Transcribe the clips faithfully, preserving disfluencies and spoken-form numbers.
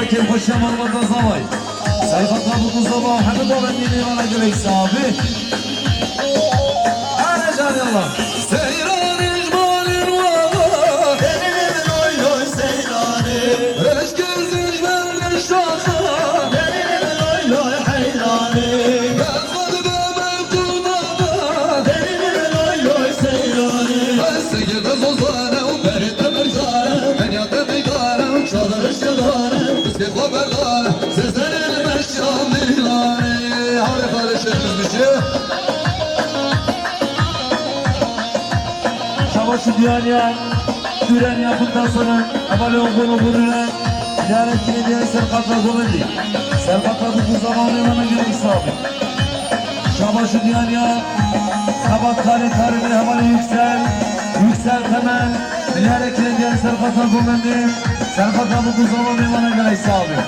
Kêfxweşiya malbata Zavayê. Serqata Bûk û Zava û hemî bavendî mêvana gelek sax bî. Are can yallah. Seyranê ji malên waxa. Loy loy seyranê. Reşkê zî ji ber şaxa. Loy loy heyranê. Gel xwe dibe me qulmada. Loy loy seyranê. Seke de zozane û berê te mirjane. Menya te meydane û çaxê reşke dane. Piskê xwe berdane. Zezerê li meşa mêlanê. Hale xale şeş yüz bişe. Şabaş û diyariya, dûreniya xwe tasanin, hevalê wan xwe nû xwe dûren, diyare kîne diyarî Serqata Govendî. Serqata Bûk û Zava mêvana gelek sax bî. Şabaş û diyariya, xebatkarê karê me hevalê Yüksel, Yüksel Temel, diyare kîne diyarî Serqata Govendî, Serqata Bûk û Zava mêvana gelek sax bî.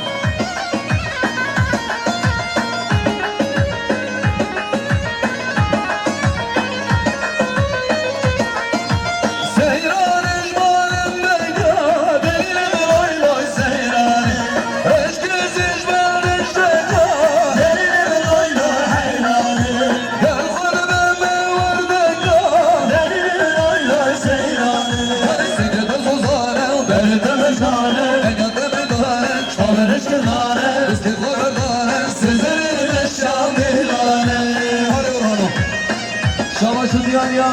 Seyranê ji malên beyda, delîlê min loy loy seyranê. Eşkê zî ji ber deşteka, delîlê min loy loy heyranê. Gel xwe dibe me werdeka, delîlê min loy loy seyranê. Her seke de zozane, berê te mejane, enya te mejane. Çaxê reşke nane, piskê xwe berdane, Sezerê li meşa mêlanê. Hale Orhano. Şabaş û diyariya,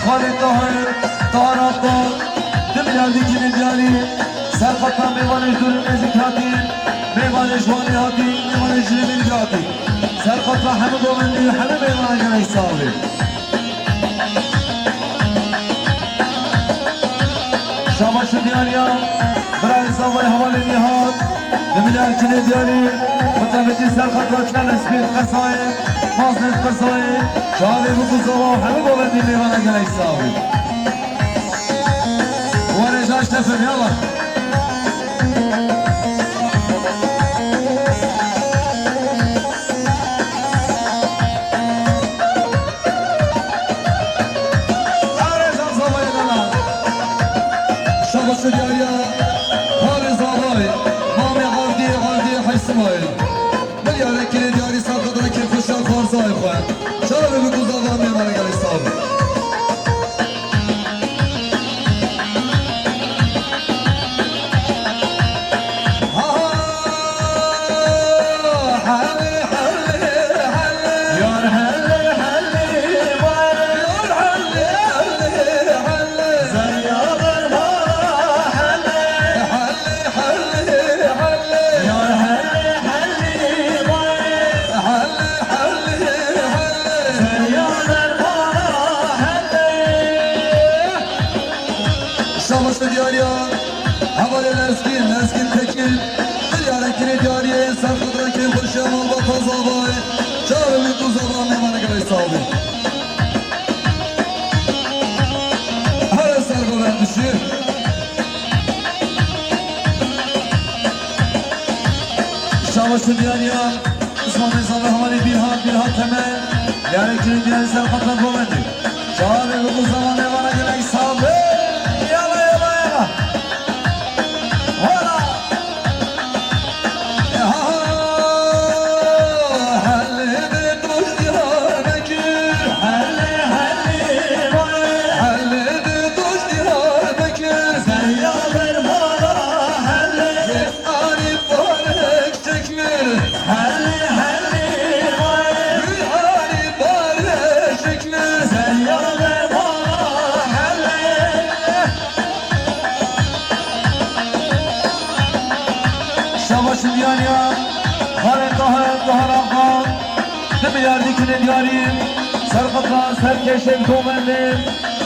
Xalê Tahir, Tahir Akdağ, du milyar dî kîne diyarî, Serqata mêvanê ji dûr û nêzîk hatî, mêvanê ji Wanê hatî, mêvanê ji Rêmîlkê hatî. Serqata hemû govendî û hemû mêvana gelek sax bî. Şabaş û diyariya, birayê Zavayê hevalê Nîhat, li milyar kîne diyarî, xwe tevîtî Serqata Çelespî Qesayê, Maznê Qesayê, çavê Bûk û Zava û hemû govendî mêvana gelek sax bî. Were jaş tefim, yala. Are can Zavayê dana. Şabaş û diyariya, Xalê Zavayê, mamê Evdî, Evdî Heysimayê. Milyarek kîne diyarî Serqata kêfxweşiya xwarzayê xwe. Çavê Bûk û Zava mêvana gelek sax bî. Şabaş û diyariya, hevalê Lezgîn, Lezgîn Tekîn, milyarek kîne diyariyê Serqata kêfxweşiya malbata Zavayê, çavê Bûk û Zava mêvana gelek sax bî. Here ser govend bişî. Şabaş û diyariya, Osmanê Zava hevalê Bîrhat, Bîrhat Temel, diyarê kîne diyarî Serqata govendî. Çavê Bûk û Zava mêvana gelek sax bî. Yala, yala, yala. Wala. Helê dost Diyarbekir. Helê, helê, vay. Helê dost Diyarbekir. Zerya bermala helê. Arif barek çekir. Helê, helê, vay. Arif barek çekir. Zerya bermala helê. Şabaş û diyariya, Xalê Tahir, Tahir Axa, du milyar dî kîne diyarî, Serqata, Serkêşê govendê,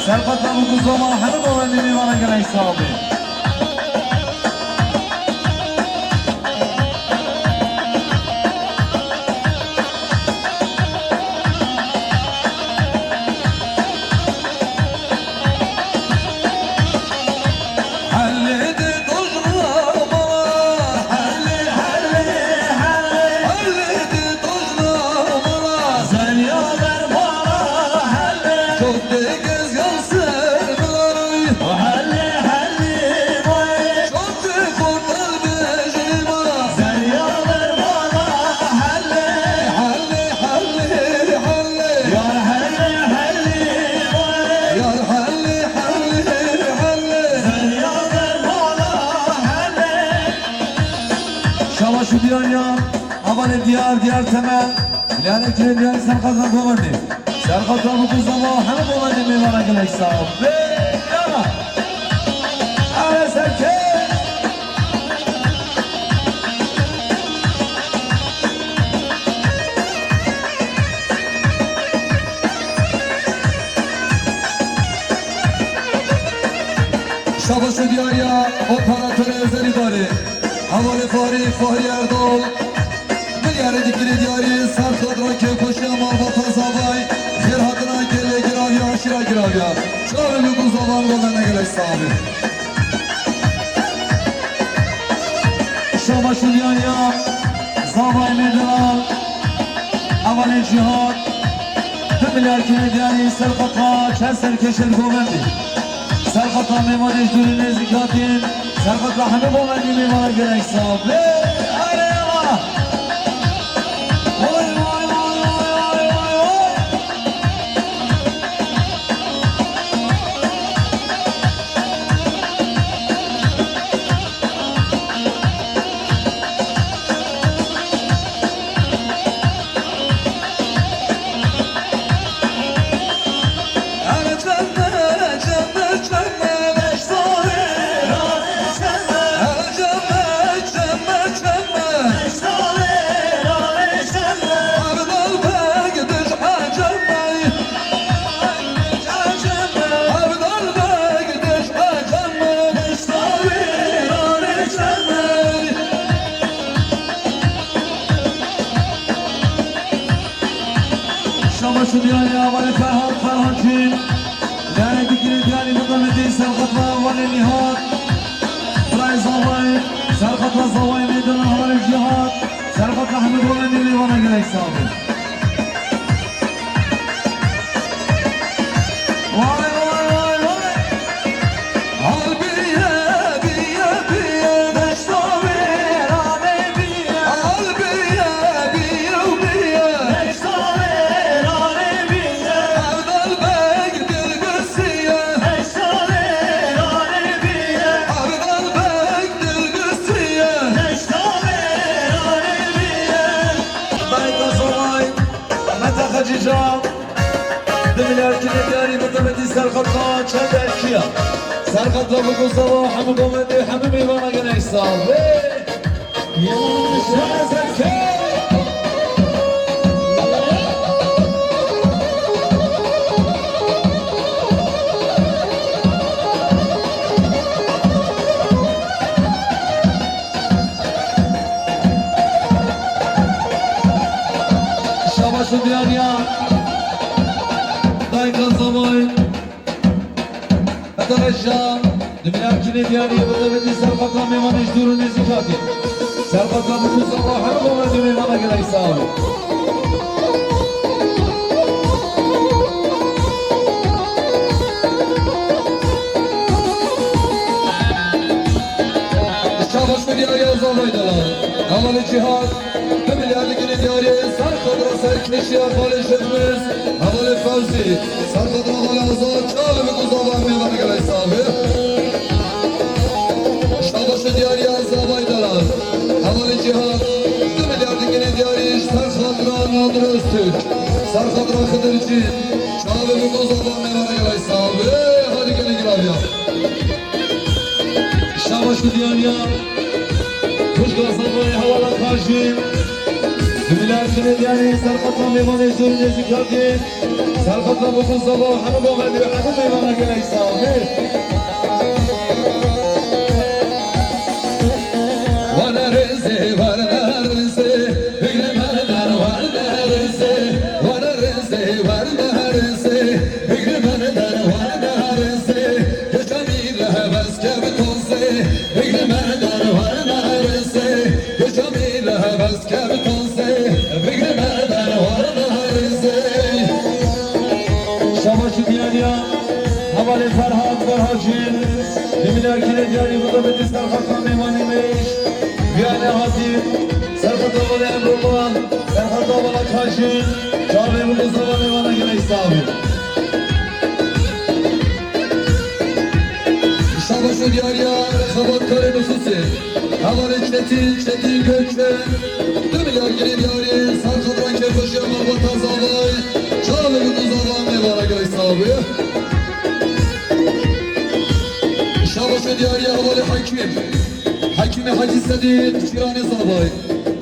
Serqata Bûk û Zava hemû govendî mêvana gelek sax bî. Helê de dojna mala. Helê, helê, helê. Helê de dojna mala. Zerya bermala helê. Çok de gez gel ser mala. Helê, helê, Ya, ya, hevalê Diyar, Diyar Temel. Lale Kirê Diyar Serqatla Govendî. Serqatla Bikû Zava, hemû Govendî mêvana gelek sax. Ve ya. Are serkê. Şabaş û diyariya operatörê Özel İdare. Hevalê Fahri, Fahri Erdal. Milyarê dikirê diyarî, Serqatla kêfxweşiya malbata Zavay. Xêr hatina gelê giraviya, aşîra giraviya. Çavê min ku Zavan ve me negelek saxbî. Şabaş û diyariya Zavay Mêdana, hevalê Cîhad, du milyar kirê diyarî Serqatla çend serkêşên Govendî. Serqatla mêvanê ji dûr û nêzîk hatîn, Serqatla hemû Govendî mêvana gelek sax be. Are Allah! Vay, vay, vay. Şabaş û diyarî hevalê Ferhat Ferhatçî. Diyarê dikirê diyarî miqametê Serqatla hevalê Nîhat. Birayê Zavayê, Serqatla Zavayê Mêdana hevalê Cîhad. Serqatla hemû Govendî mêvana gelek sax bin. Vay, vay, vay, vay. Al biye, biye, biye. Deşta wêranê biye. Al biye, biye, biye. Deşta wêranê biye. Erdal Beg dilgisiye. Deşta wêranê biye. Erdal Beg dilgisiye. Deşta wêranê biye. Dayka Zavay, Mete Xecîca. Du milyar kirê diyarî miqametê Serqatla çend erkiya. Serqatla Bikû Zava, hemû Govendî, hemû mêvana gelek sax be. Şeref serkê. Şabaş û diyariya dayika Zavay. Heta reja du milyar kirê diyarî, bi tevî Serqatla mêvanê ji dûr û nêzîk hatî. Serqatla Bikû Zava, hemû Govendî mêvana gelek sax bin. Şabaş û diyariya Zavay delal. Hevalê Cîhad, du milyar kirê diyarî, Serqatla serkêşiya xalê Şedmiz, hevalê Fewzî, Serqatla hevalê Azad, çavê Bikû Zava mêvana gelek sax bin. Şabaş û diyariya Zavay delal. Hevalê Cîhad, du milyar kirê diyarî, Serqatla Nadir Öztürk, Serqatla Xidircî, çavê Bikû Zava mêvana gelek sax bin. Hadi gelin gel abi ya. Şabaş û diyariya xwişka Zavayê hevala Kajî. Du milyar kirê diyarî Serqatla mêvanê ji dûr û nêzîk hatî. Serqatla Bikû Zava, hemû Govendî, hemû mêvana gelek sax bin. Were rêzê, were rêzê, bigrê me der, were rêzê, were rêzê, were rêzê. Bigrê me der, were rêzê, geçamî lehevez kevtozê. Bigrê me der, were rêzê, geçamî lehevez kevtozê. Bigrê me der, were rêzê. Şabaş û diyariya hevalê Ferhat Ferhatçî. Du milyar kirê diyarî, miqametê Serqatla mêvanê mêş. Viyane hatî, Serqatla hevalê Emrullah, Serqatla hevala Kajî, çavê Bikû Zava mêvana gelek sax bin. Şabaş û diyariya xebatkarê nifûsê. Hevalê Çetin, Çetin Gökçe, du milyar girê diyarî, serxedra kêfxweşiya malbata zavayê, çavê bi ku zava mêvara gelek sax be. Şabaş û diyariya hevalê Hekîm. Hekîmê Hecî Sedîq, Çîranê zavayê.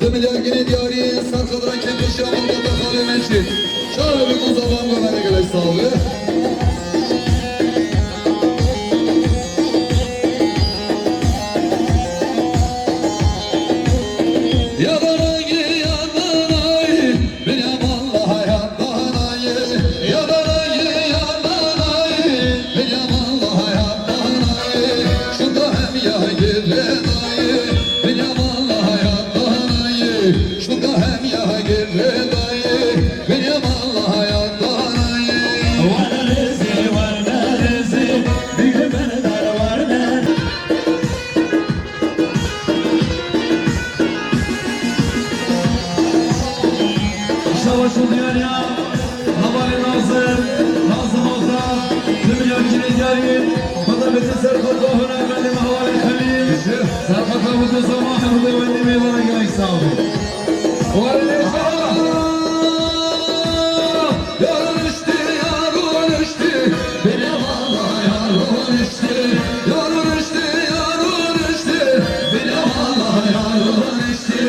Du milyar girê diyarî, serxedra kêfxweşiya malbata xalê Meçî. Çavê bi ku zava mêvara gelek sax be. Ya danayê, ya danayê, bêrî ya mala ya danayê. Ya danayê, ya danayê, bêrî ya mala ya danayê. Şûnda hem ya girê dayê, bêrî ya mala ya danayê. Şûnda hem ya girê dayê, bêrî ya mala ya danayê. Were rêzê, were rêzê, bîgir berdar were. Şabaş û diyariya hevalê Nazim, Nazim Oxra, du milyar girê diyarî, meta bitin serxedra hunermendê me hevalê Xelîl, serxedra bi ku zava hemû govendê mêvana gelek sax be. Were rêzê. Ya rûniştî, ya rûniştî, bêrî ya mala ya rûniştî. Ya rûniştî, ya rûniştî, bêrî ya mala ya rûniştî.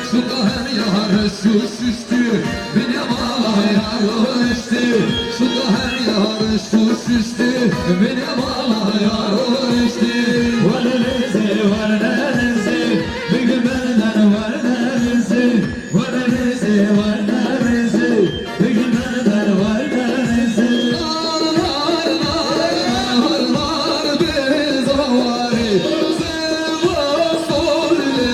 Şûnda hem ya rişt û şiştî, bêrî ya mala ya rûniştî. Şûnda hem ya rişt û şiştî, bêrî ya mala ya rûniştî. Were rêzê, were rêzê, bîgir berdar were rêzê. Were rêzê, were rêzê, bêrî ya mala ya rûniştî. Nar, nar, nar, nar, nar, bê zawarî, zêwa solê,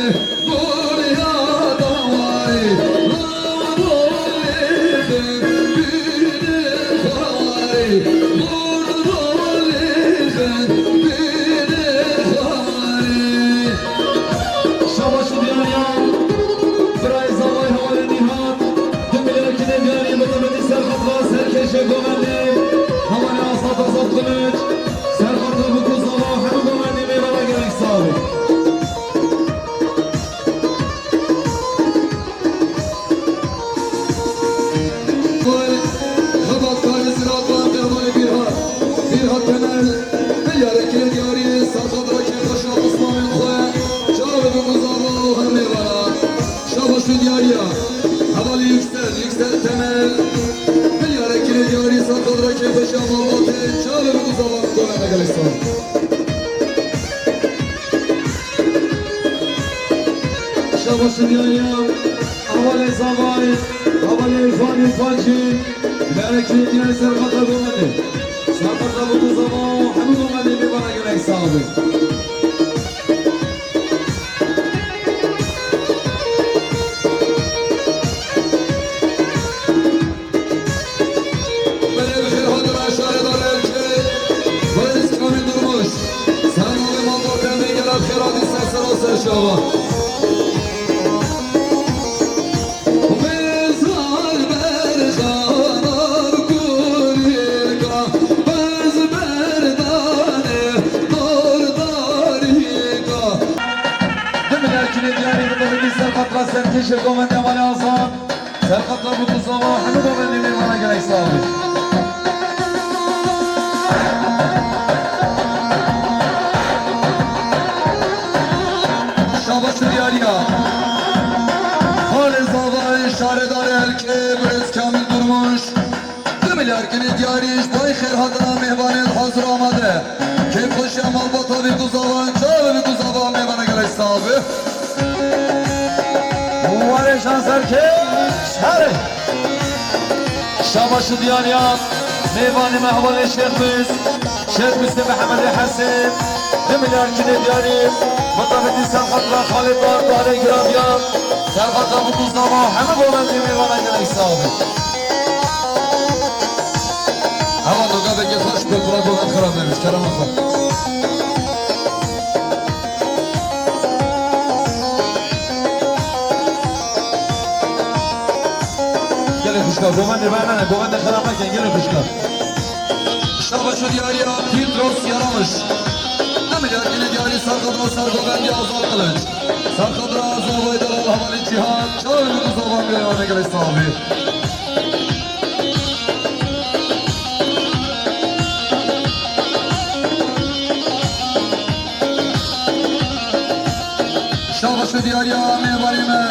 gol ya dawarî, law lolê de bînê xwarî, gol lolê de bînê xwarî. Şabaş û diyariya birayê zavayê hevalê Nîhat, du milyar girê diyarî, bi tabî serxedra serkêşê govendê, hevalê Azad, Azad Kılıç, serxedra bi ku zava hemû govendê mêvana gelek sax be. Xebatkarê ziraat, hevalê Fîrhat, Fîrhat Temel, milyarek girê diyarî, serxedra kêfxweşiya pismamên xwe, çavê bi ku zava û her mêvana. Şabaş û diyariya hevalê Yüksel, Yüksel Temel, milyarek girê diyarî, serxedra kêfxweşiya malbatê, çavê bi ku zava min govende gelek sax. Şabaş û diyariya hevalê zavayê, hevalê Îrfan, Îrfancî, milyarek girê diyarî, serxedra govendê. Serxedra bi ku zava û hemû govendê mêvana gelek sax be. Belê bi xêr hatin şaredarê Elkê, Birêz Kamîl Durmuş. Sernavê malbatê me gela bi xêr hatî ser sera ser şava. Wêzar berxanar kurîka, bez berdanê dordarîka. Du milyar girê diyarî, bi tabî serxedra serkêşê govendê hevalê Azad. Serxedra bi ku zava hemû govendê mêvana gelek sax be. Şabaş û diyariya xalê zavayê şaredarê Elkê, Birêz Kamîl Durmuş. Du milyar girê diyarî ji bo xêrhatina mêvanên hazir amade. Kêfxweşiya malbata vî ku zava, çavê vî ku zava mêvana gelek sax be. Warê şan serkêş here. Şabaş û diyariya mêvanê me hevalê Şêx Bîst, Şêx Bîstê Mihemedê Hesên, du milyar girê diyarî, mutafetî serxedra xalê Dar, Darê Giraviya, serxedra bi ku zava hemû govendê mêvana gelek sax be. Heval, nogavekê xweş be, kura govend xirab nebî, kerema xwe. Gelê xwişka, govendê bernane, govendê xirab nekin, gelê xwişka. Şabaş û diyariya Pîtros Yaramiş. Ne milyar gelê diyarî serxedra ser govendê Azad Kılıç. Xedra zavay delal hevalê Cîhan, çar bin û zavan bêrane gelek savê. Şabaş û diyariya mêvanê me,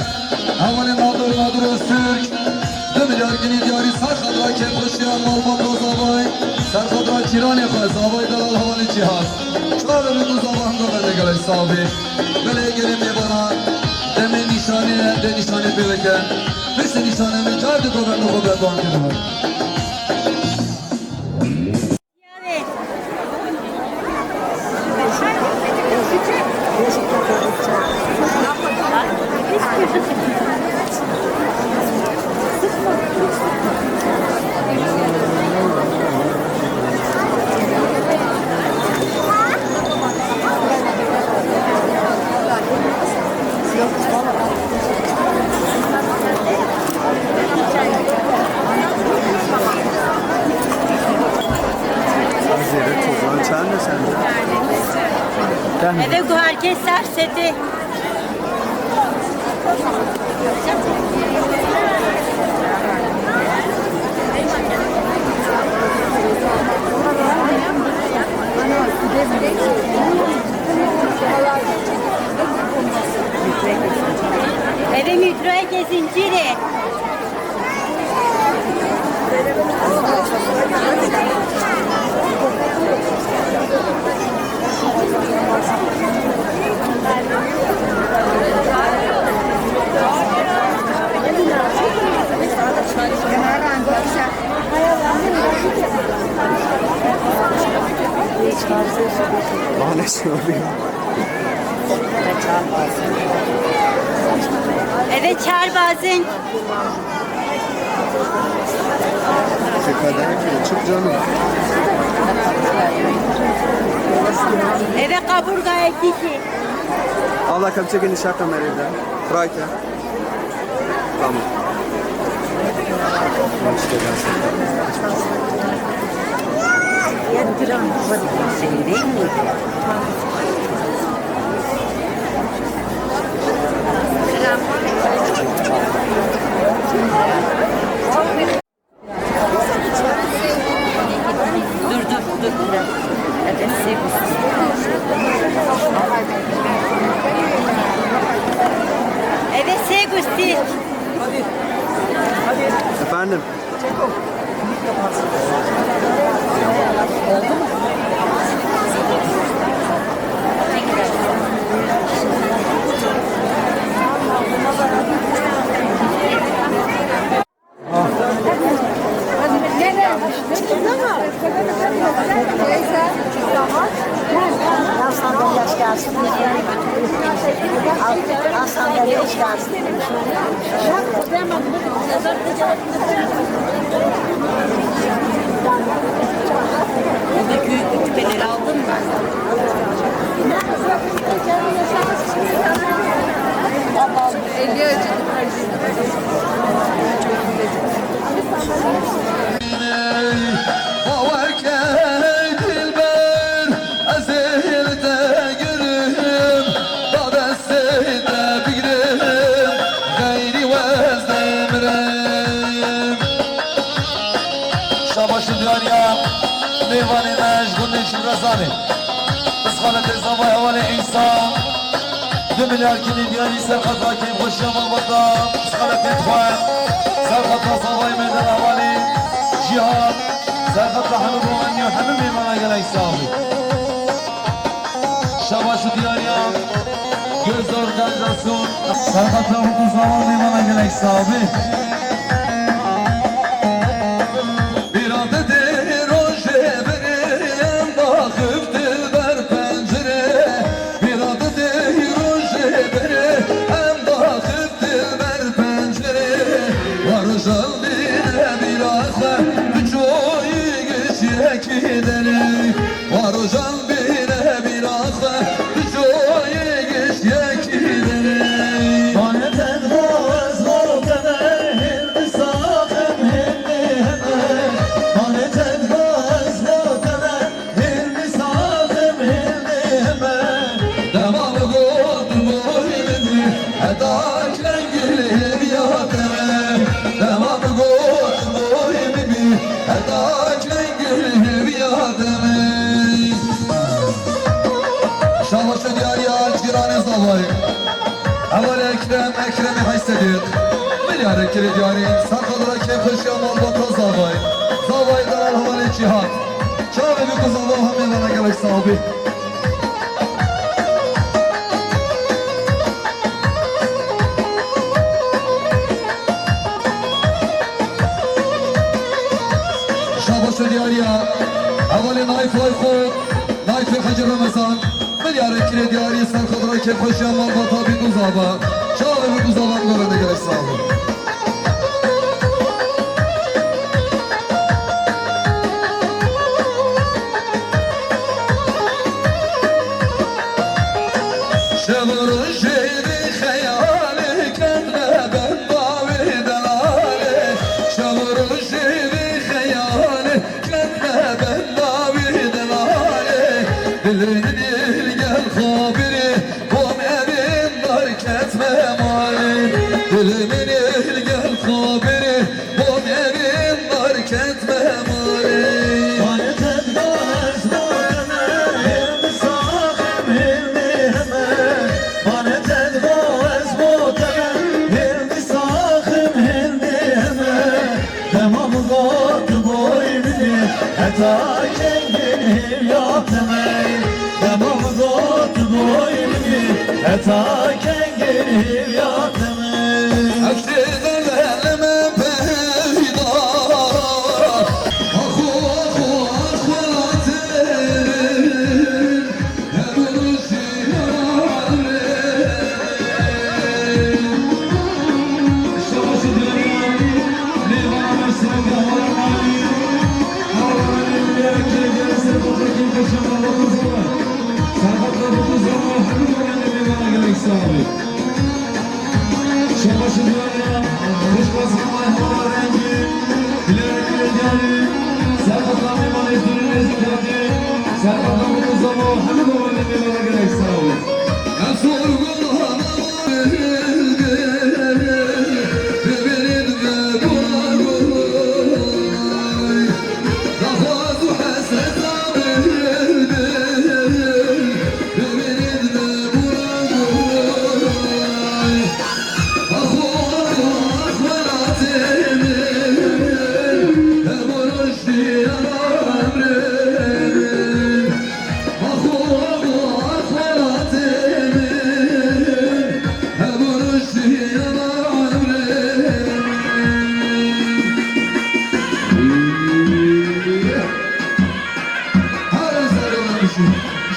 hevalê Nadir, Nadir Öztürk, du milyar ginî diyarî ser xedra kêfxweşiya malbata zavay, ser xedra cîranê xwe, zavay delal hevalê Cîhan. Çar bin û zavan bêrane gelek savê. Belê, gelê mêvana demê nîşanê, de nîşanê pê veke. Piştî nîşanê min car dibe benda xwe berdewam kiribe. Zêre tozan çend e sence? Eve guharkê ser setê. Eve metroyeke zincîrê. Bana ne şey yapayım? Eve çar bazin. Teşekkür ederim. Çık canım. Eve kaburga etiki. Allah kapçık inşa kamerada. Right. Tamam. Dur, dur, dur biraz. Evet, Segus. Evet, Segus, değil. Efendim? Hasan Bey, hoş geldin. Hasan Bey, hoş geldin. Buradaki küpeleri aldın mı? Elli acıdı. Bawer ke ey dilber, ez ê li te girim, da destê te bigrim, xeyrî we ez demirim. Şabaş û diyariya mêvanê me ji gundê Çimrezanê. Pisxaletê zavay hevalê Îsa. Du milyar kinî diyarî serqeta kêfxweşiya malbata, pisxaletê xwe, serqeta zavayê me de hevalê Cîhan, serqeta hemû Romenî û hemû mêvana gelek sax bî. Şabaş û diyariya Göz organizasyon, serqeta hemû zavan mêvana gelek sax bî. Bîra te tê rojê berê, em daxif dilber pencerê. Bîra te tê rojê berê, em daxif dilber pencerê. Wa rojan bîne bîra xwe, tu çoyî giş yekî derê. Wa rojan bîne bîra xwe, tu çoyî giş yekî derê. Mane tenha ez bo te me. Heta kengê hêviya te me, dema min got boyê min bî, heta kengê hêviya te me. Şabaş û diyariya cîranê Zavayê. Hevalê Ekrem, Ekremê Heysedê. Milyarê kirê diyarî, serqadra kêfxweşiya malbata Zavayê. Zavayê delal hevalê Cîhat. Çavê bî ku Zava hemê vana gelek sax bî. Şabaş û diyariya hevalê Nayf Ayxo, Nayfê Hecî Remezan, milyarê kirê diyarî serqadra kêfxweşiya malbata bî ku Zava. Çavê bî ku Zava hemê vana gelek sax bî. Şev û rojê vê xeyalê ketme benda wê delalê. Şev û rojê vê xeyalê ketme benda wê delalê. Dilê min ê li gel xwe birê, bo me evên dar ketme malê. Dilê min ê li gel xwe birê, bo me evên dar ketme malê. Mane te digo ez bo te me, hêl bi saxim hêl bi heme. Mane te digo ez bo te me, hêl bi saxim hêl bi heme. Dema min got boy min ê, heta kengên hêviya te me. Dema min got boy min ê, heta kengên hêviya te me. Ev tê de lelime peyda. Axo, axo, axo, tê. Şabaş û diyariya, xweşbextî me hevala rengî, dilerek dilerek diyarî, serqatla mêvanê zûrî nêzîk hatî, serqatla mutlu zamo, hemî bawerî mêvana gelek sax bî. Em sor gola bêbêrî dibe gola goy. Daxwaz û hesreta bêbêrî dibe gola goy.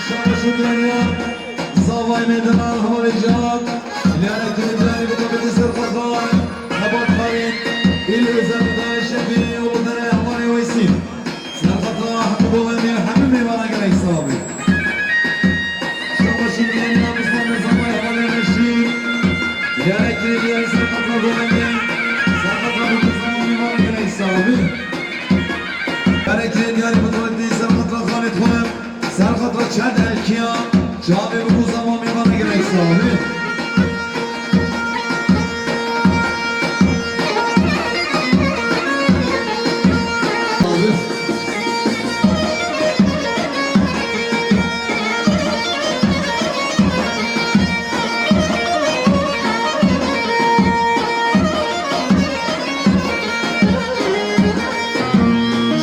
Şabaş û diyariya. Zavayê me delal hevalê Cihat, liyane kirê diyarî bi tabîtî serqatlan, Nebat Xalid, îlê Zerda Şefî û bi dere hevalê Weysî. Serqatla hemî bolemê hemî mêvana gelek sax bî. Şabaş û diyariya bizdan bi zavayê hevalê Reşîd, liyane kirê diyarî serqatla bolemê, serqatla bi bizdan mêvana gelek sax bî. Liyane kirê diyarî bi tabîtî serqatla Xalid Xulem. Serqatla çend erkiya, çavê bi ku zama mêvana gelek sax bî.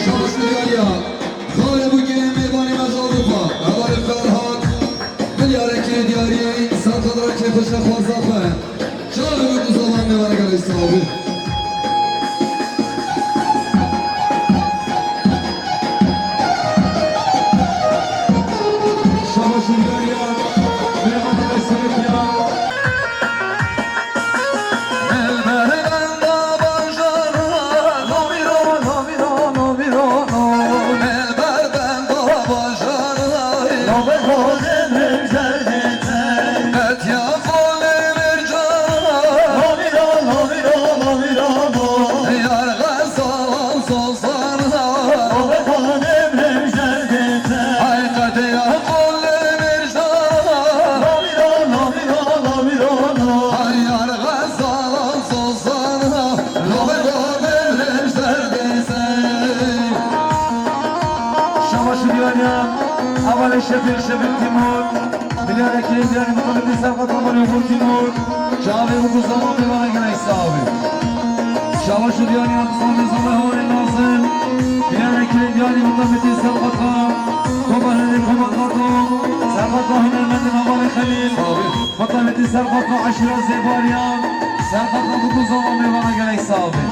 Şabaş û diyariya. Xalê bûkê mêvanê me ji Ewropa, hevalê Ferhat, milyareke diyarî, serqadra kêfxweşiya xwarza xwe. Çavê wî ku zalan mêvaneke leysa bû. Şabaş û diyariya, mêvaneke sereke ya. Timur, milyarê kirê diyarî mutabîqî serqata Malî Oxur Timur, çavê û guzama mêvana gelek sax bî. Şabaş û diyarî ya Xanê Zama Hevalê Nazim, milyarê kirê diyarî mutabîqî serqata Koba Hêdî Koba Tato, serqata hunermendê Hevalê Xelîl, mutabîqî serqata eşîra Zêbariyan, serqata bi guzama mêvana gelek sax bî.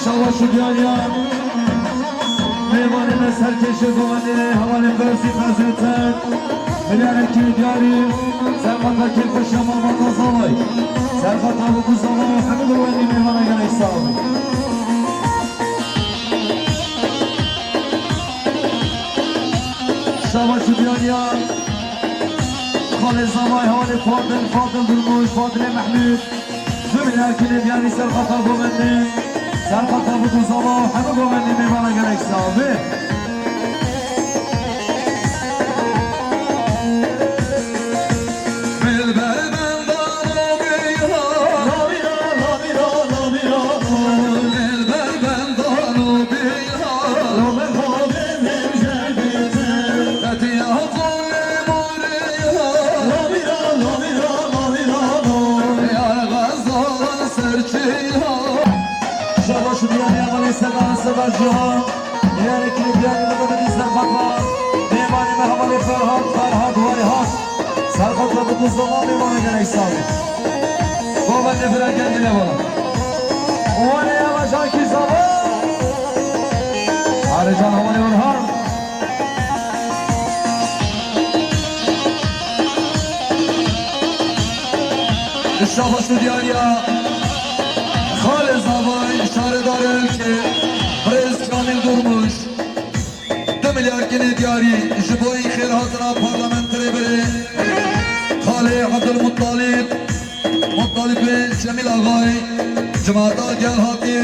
Şabaş û diyariya mêvanê me serkêşê govendê hevalê Fevzî Fevzî Ten. Milyarê kirê diyarî serqata kêfxweşiya malbata Zavay. Serqata bi ku Zava û hemî govendî mêvana gelek sax bî. Şabaş û diyariya xalê Zavay, hevalê Fadil, Fadil Durmuş, Fadilê Mehmûd. Du milyar kirê diyarî serqata govendê, serqata bi ku Zava û hemî govendî mêvana gelek sax bî. Dilber bendano bîra, labîra, labîra, labîra. Dilber bendano bîra, labîra, labîra. Qetiya qulê morê ha. Labîra, labîra, labîra, labîra. Yar Xezal ser çî ha. Şabaş û diyarî hevalê Sedar, Sedar Cihan. Diyarê kirê diyarî Mehemedê Serqata. Mêvanê me hevalê Ferhat, Ferhat Wayhat. Serqata bi ku Zava mêvana gelek sax bî. Govendê vira geldi lê wala. Wale ya bacan kî Zava. Are can hevalê Orhan. Şabaş û diyariya xalê Zavay, şaredarê Elkê, birêz Kamîl Durmuş. Du milyar kinê diyarî ji bo xêrhatina parlamenterê birê xalê Ebdulmuttalîb. Mutalîbê Cemîl Axayî, cimata gel hatî,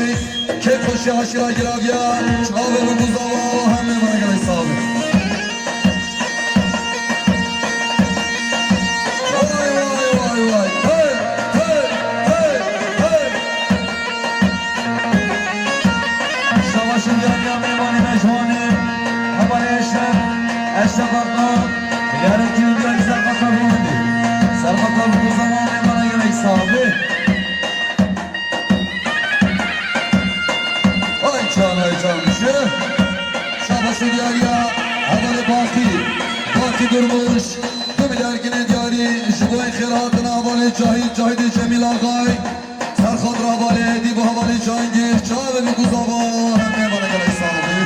kêfxweşiya eşîra giraviya, çavê û guzava hem mêvana gelek sax bî. Vay, vay, vay, vay. Hey, hey, hey, hey. Şabaş û diyariya mêvanê me ji Wanê, hevalê Eşref, Eşref Akman, milyarê kirê diyarî serqata govendê. Serqata bi ku Zava û mêvana gelek sax bî. Ay can, ay can, şi. Şabaş û diyariya hevalê Baqî, Baqî Durmuş, du milyar kinê diyarî ji bo xêrhatina hevalê Cahît, Cahîdê Cemîl Axay. Serxatra hevalê Edîb û hevalê Cangîr, çavê bi ku Zava hem mêvana gelek sax bî.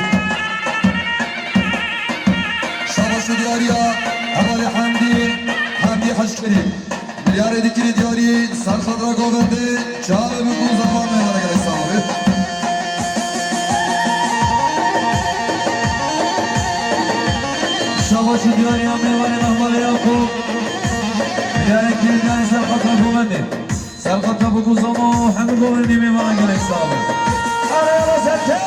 Şabaş û diyariya hevalê Hemdî, Hemdî Heckerî. Milyarê dî kirê diyarî serxatra govendê, çavê bi ku Zava mêvana gelek sax bî. Şabaş û diyariya mêvanê me hevalê Yaqûb. Milyarê kirê diyarî serxatra govendê. Serqata bi ku Zava û hemî govendî mêvana gelek sax bî. Are, are, serke!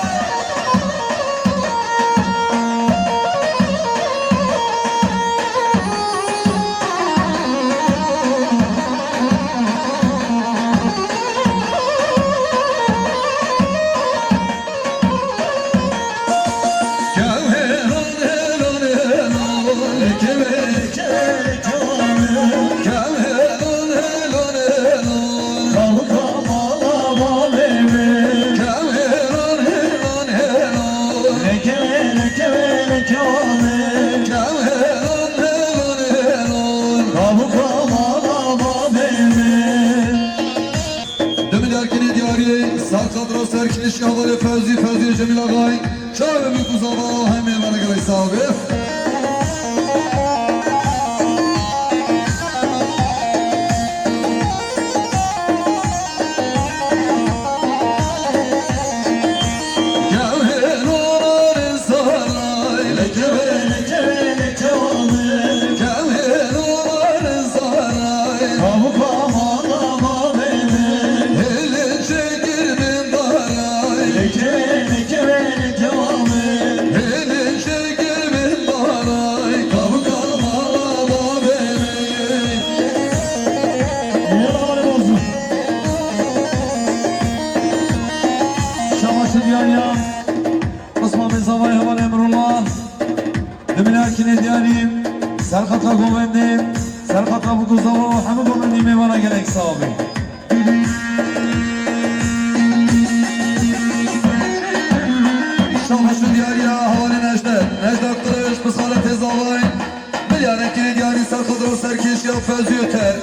Du milyar kinê diyarî, serxatra serkêşiya hevalê Fevzî, Fevzî Cemîl Axay, çavê min ku Zava hem mêvana gelek sax bê. Şabaş û diyariya hevalê Necdet. Necdet Kılıç, bi xaletê zavayê. Milyarê kirê diyarî ser xwe diro serkêşiya Fevzî Öter.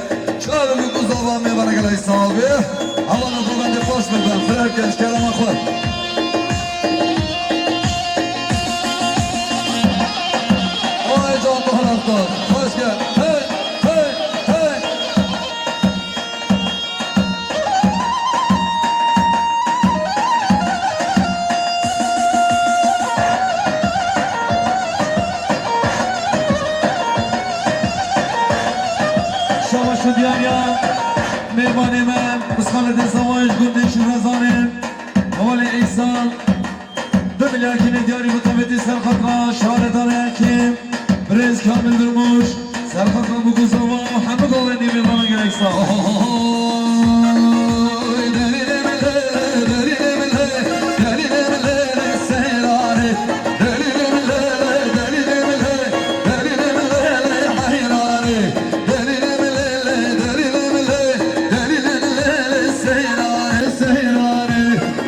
Çavê min ku zava mêvana gelek sax be. Hevala govendê paş bibin, firar ke ji kerema xwe. Ay can Bahar Aktar, xweş gel. Hey, hey, hey. Şabaş û diyariya mêvanê me, bi xaletê zavayê ji gundê Şirezanê, hevalê Îsa. Du milyar kirê diyarî bi qemetî ser xatra şaredarê Hekîm, birêz Kamil Durmuş, ser xatra bû ku zava hemû govendî mêvana gelek sax.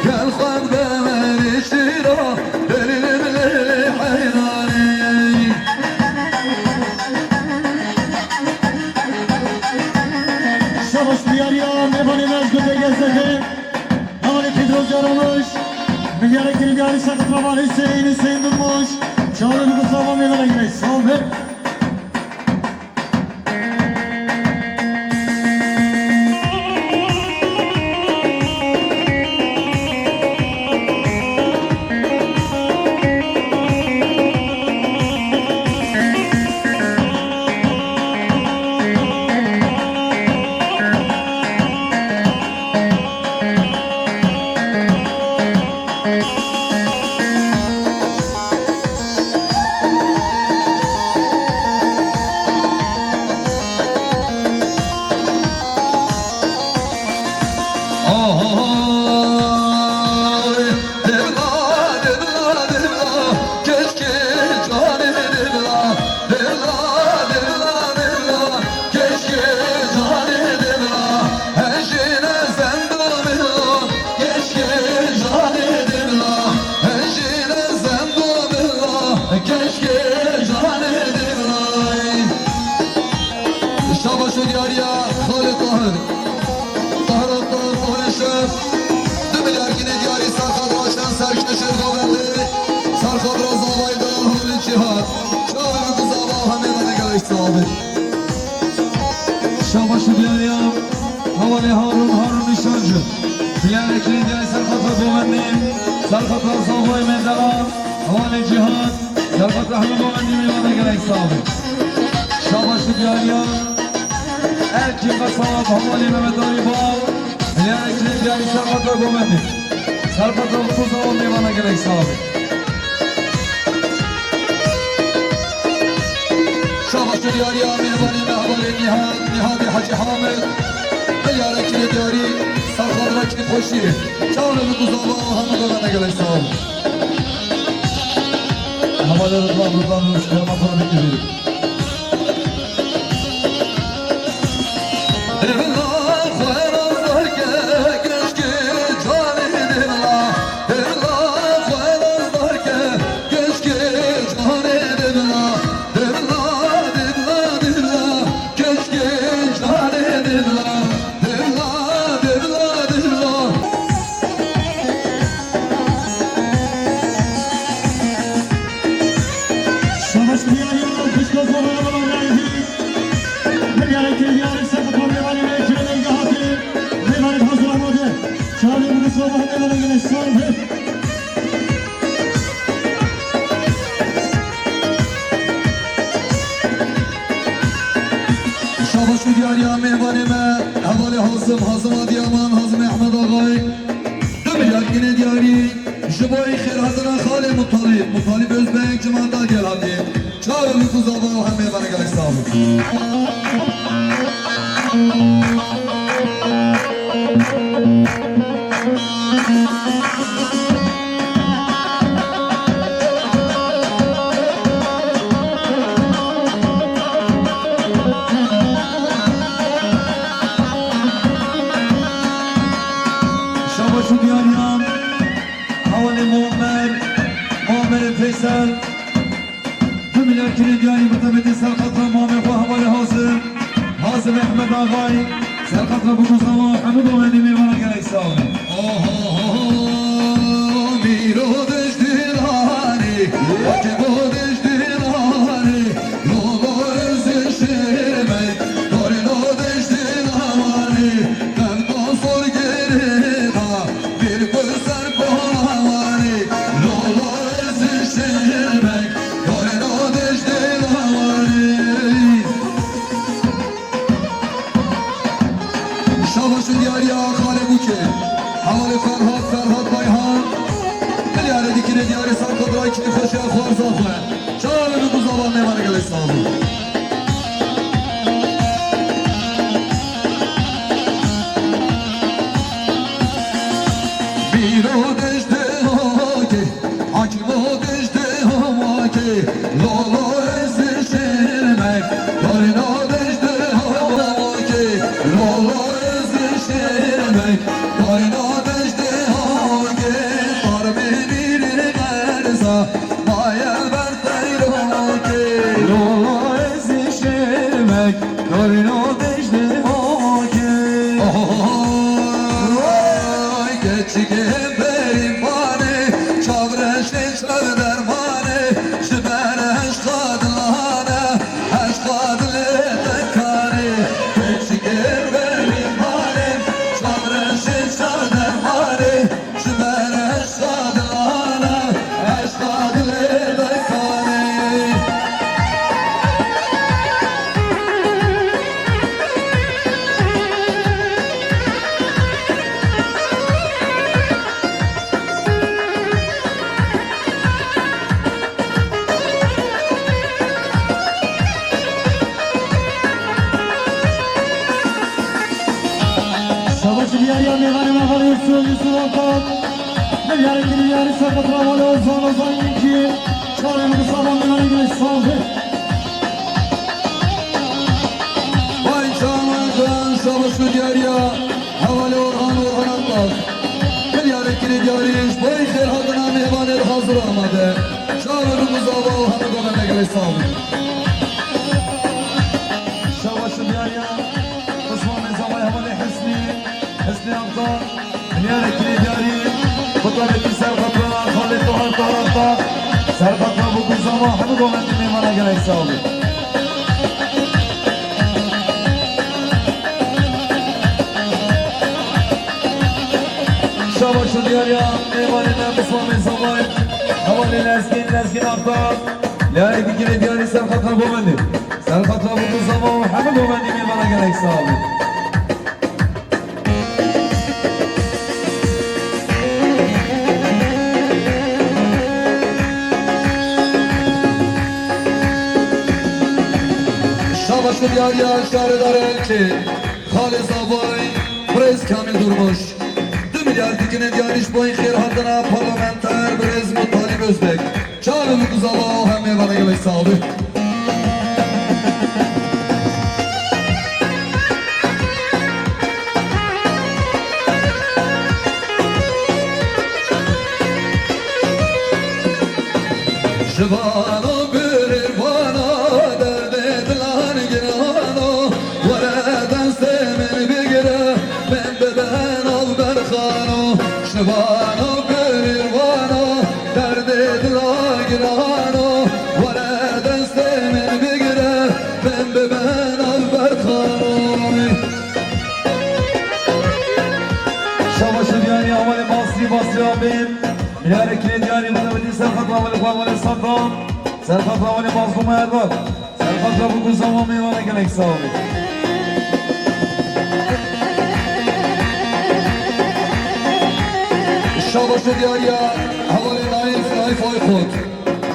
Gel xwend be merîşî ra, delîlê milê heyranî. Şabaş diyariya mêvanê me ji gundê Gezlekê. Hevalê Pîdroz Caramiş. Milyarê kirî diyarî ser xatra Hüseyin, Hüseyin Durmuş. Çavê min ku zava mêvana gelek sax be. Oy, devla, devla, devla, keşke canê devla, devla, devla, devla. Keşke canê devla, hejine zendo bila. Keşke canê devla, hejine zendo bila. Keşke canê devla. Şabaş û diyariya Xalê Tahir. Tahir Aktar, Tahir Eşref. Du milyar kirê diyarî ser xatra çend serkêşê govendê. Ser xatra zavayê de Halî Cîhat. Çavê min ku zava hemê me gelek sax be. Şabaş û diyariya hevalê Harun, Harun Nîşancî. Milyarê kirê diyarî ser xatra govendê, ser xatra zavayê me de, hevalê Cîhat, ser xatra hemû govendî mêvana gelek sax be. Şabaş û diyariya Erkî Qesax, hevalê Mehmet Alî Bal. Milyarê kirê diyarî ser xatra govendê, ser xatra ku zava mêvana gelek sax be. Şabaş û diyariya mêvanê me hevalê Nîhad, Nîhadê Hecî Hamid. Milyarê kirê diyarî ser xatra kêfxweşiyê. Çavê min ku zava hemû govendê gelek sax be. Hevalê Ridvan, Ridvan Rûş, kerema xwe bikevî. Devla xwe razdar ke keşkê canê devla, devla xwe razdar ke keşkê canê devla, devla, devla, devla, keşkê canê devla, devla, devla, devla. Şabaş diyariya, pişka zava hevala rayî. Milyarê kirê diyarî ser xatra mêvanê me, kirê dengê hatî. Mêvanê hazir amade. Çavê min ku zava hemê me gelek sax be. Şabaş û diyariya mêvanê me, hevalê Hazim, Hazim Adiyaman, Hazim Ehmed Agay. Du milyar kirê diyarî. Ji bo xêrhatina xalê Mutalîb, Mutalîb Özbek ji Mandal gel hatî. Çavê min ku zava û hemê me gelek sax bin. Şirin diyarî mutebedî serqet re mamê xwe hevalê Hazim. Hazim Ehmed Agay. Serqet re bû ku zama hemû dawendî mêvana gelek sağ olun. Oho, mîro dejdilanî, hakîmo dejdilanî, lolo ez şirmek, dorîno dejdilanî, qewdo zor girêda, bir bu ser bolawanî, lolo ez şirmek, dorîno dejdilanî. Şabaş û diyariya Xalê Bûkê. Hevalê Ferhat, Ferhat Bayhan. Diyarê dikine diyarê serqet re kî xweşiya xwarza xwe. Çawa bi ku zava mêvanê gelek sağ olun. Mîro dejde hake. Hakîmo dejde hawakê, lolo ez şirmek. Darîna dejde hawakê, lolo ez şirmek. Darîna dejde hawakê, parmê mîrê qerza, maye ber teyrokê. Lolo ez şirmek, darîna dejde hawakê. Oy, keçikê berî Çavreşê çav dermanê, ji ber eşqa dilane, eşqa dilê te karê. Keçikê berî malê, çavreşê çav dermanê, ji ber eşqa dilane, eşqa dilê te karê. Şabaş diyariya mêvanê me xalê Yusuf, Yusuf Altan. Diyarê diyarê serqet re hevalê Ozan, Ozan Yinki. Çarê min salam mêvanê gelek sağ olun. Vay çawa can şabaş û diyariya. Hevalê Orhan, Orhan Akbak. Milyarê kirê diyarî ji bo xêr hatina mêvanê hazir amade. Çawa bi ku zava û hemû dawendê gelek sağ bin. Şabaş û diyariya Osmanê zavayê hevalê Hesnî, Hesnî Akbak. Milyarê kirê diyarî Kutabetî serqet re, Xalê Tohar Tohar Akbak. Serqet re bi ku zava hemû dawendê mêvana gelek sağ bin. Şabaş û diyariya mêvanê me Bislamê Zavay, hevalê Lezgîn, Lezgîn Akbak, lê dikine diyarî serqet re govendê. Serqet re bi ku zava û hemû govendî mêvana gelek sağ bin. Şabaş û diyariya şaredarê Elkê, Xalê Zavay, birêz Kamîl Durmuş. Du milyar dikine diyarî ji bo xêr hatina parlamenter birêz Mutalîb Özbek. Çawa bi ku zava û hemû mêvana gelek sağ bin. Ji vano birêr vano derdê dilan girano, were destê min bigire, min bibe navber xano. Ji vano birêr vano derdê dila girano, were destê min bigire, min bibe navber xano. Şabaş û diyarî hevalê Basrî, Basrî abê. Milyarê kirê diyarî xwe dawetî serqet re hevalê xwe hevalê Saddam. Serqet re hevalê Mazlûm Erbab. Serqet re bi ku zava mêvana gelek sağ bin. Şabaş û diyariya hevalê Naif, Naif Aykut.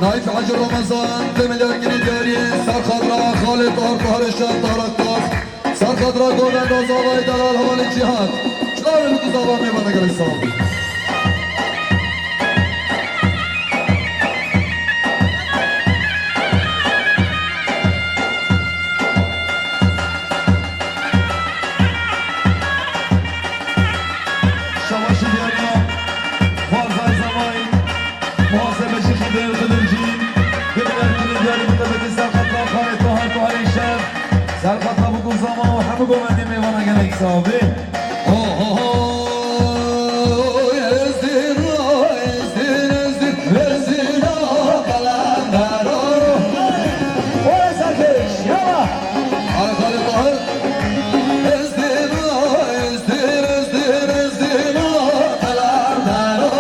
Naif Hacı Ramazan, du milyar kirê diyarî serqet re Xalid Artar Eşat Taraktar. Serqet re govenda zavayê delal hevalê Cîhat. Çawa bi ku zava mêvana gelek sağ bin. Şabaş û diyariya xwarzayê zavayê, muhasebecî Xidêr Xidimcî, du milyar kirê diyarî mutebedî Serqeta xalê Tahir, Tahirê Şer. Serqeta Bûk û Zama û hemû govendê mêvana gelek sax bê. Ho, ho, ho, ez dîn, ez dîn, ez dîn, ez dîn, a, qelendero. Were serkêş, yala. Ara xalê Tahir. Ez dîn, ez dîn, ez dîn, ez dîn, a, qelendero.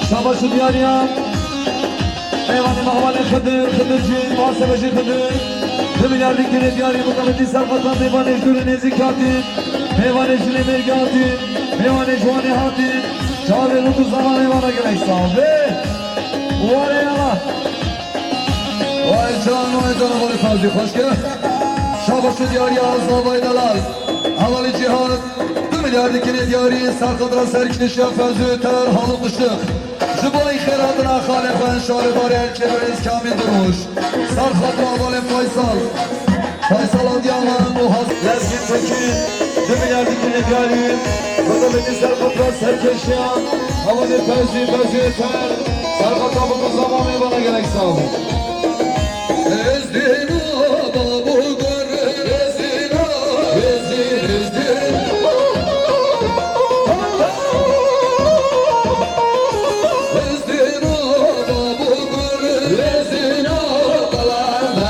Şabaş û diyariya. Mêvanê me hevalê Xidir, Xidir jî, muhasebecî Xidir. Du milyar dî kirê diyarî, mutabetî serqeta mêvanê ji dûrê nêzîk hatî, mêvanê ji Lêmêrgê hatî, mêvanê ji Wanê hatî. Çavê Bûk û Zama mêvana gelek sax bê. Ware yala. Vay can, vay can, vay Fevzî, xweş ke. Şabaş û diyariya Zavay Delal. Hevalê Cîhat, du milyar dî kirê diyarî, serqeta serkêşiya Fevzî Öter, Haluk Işık. Ji bo xêrhatina xalê xwe, şaredarê Elkê Birêz Kamîl Durmuş. Serqeta hevalê Faysal. Faysal Adiyaman û Has-, Lezgîn Tekin, du milyar dî kirê diyarî, mutabetî serqeta serkêşiya, hevalê Fevzî, Fevzî Öter, serqeta Bûk û Zama mêvana gelek sax bê. Ez dîn, a, babo gor, ez dîn, a, ez dîn, ez dîn. Ez dîn, a, babo gor, ez dîn, a, qelendero.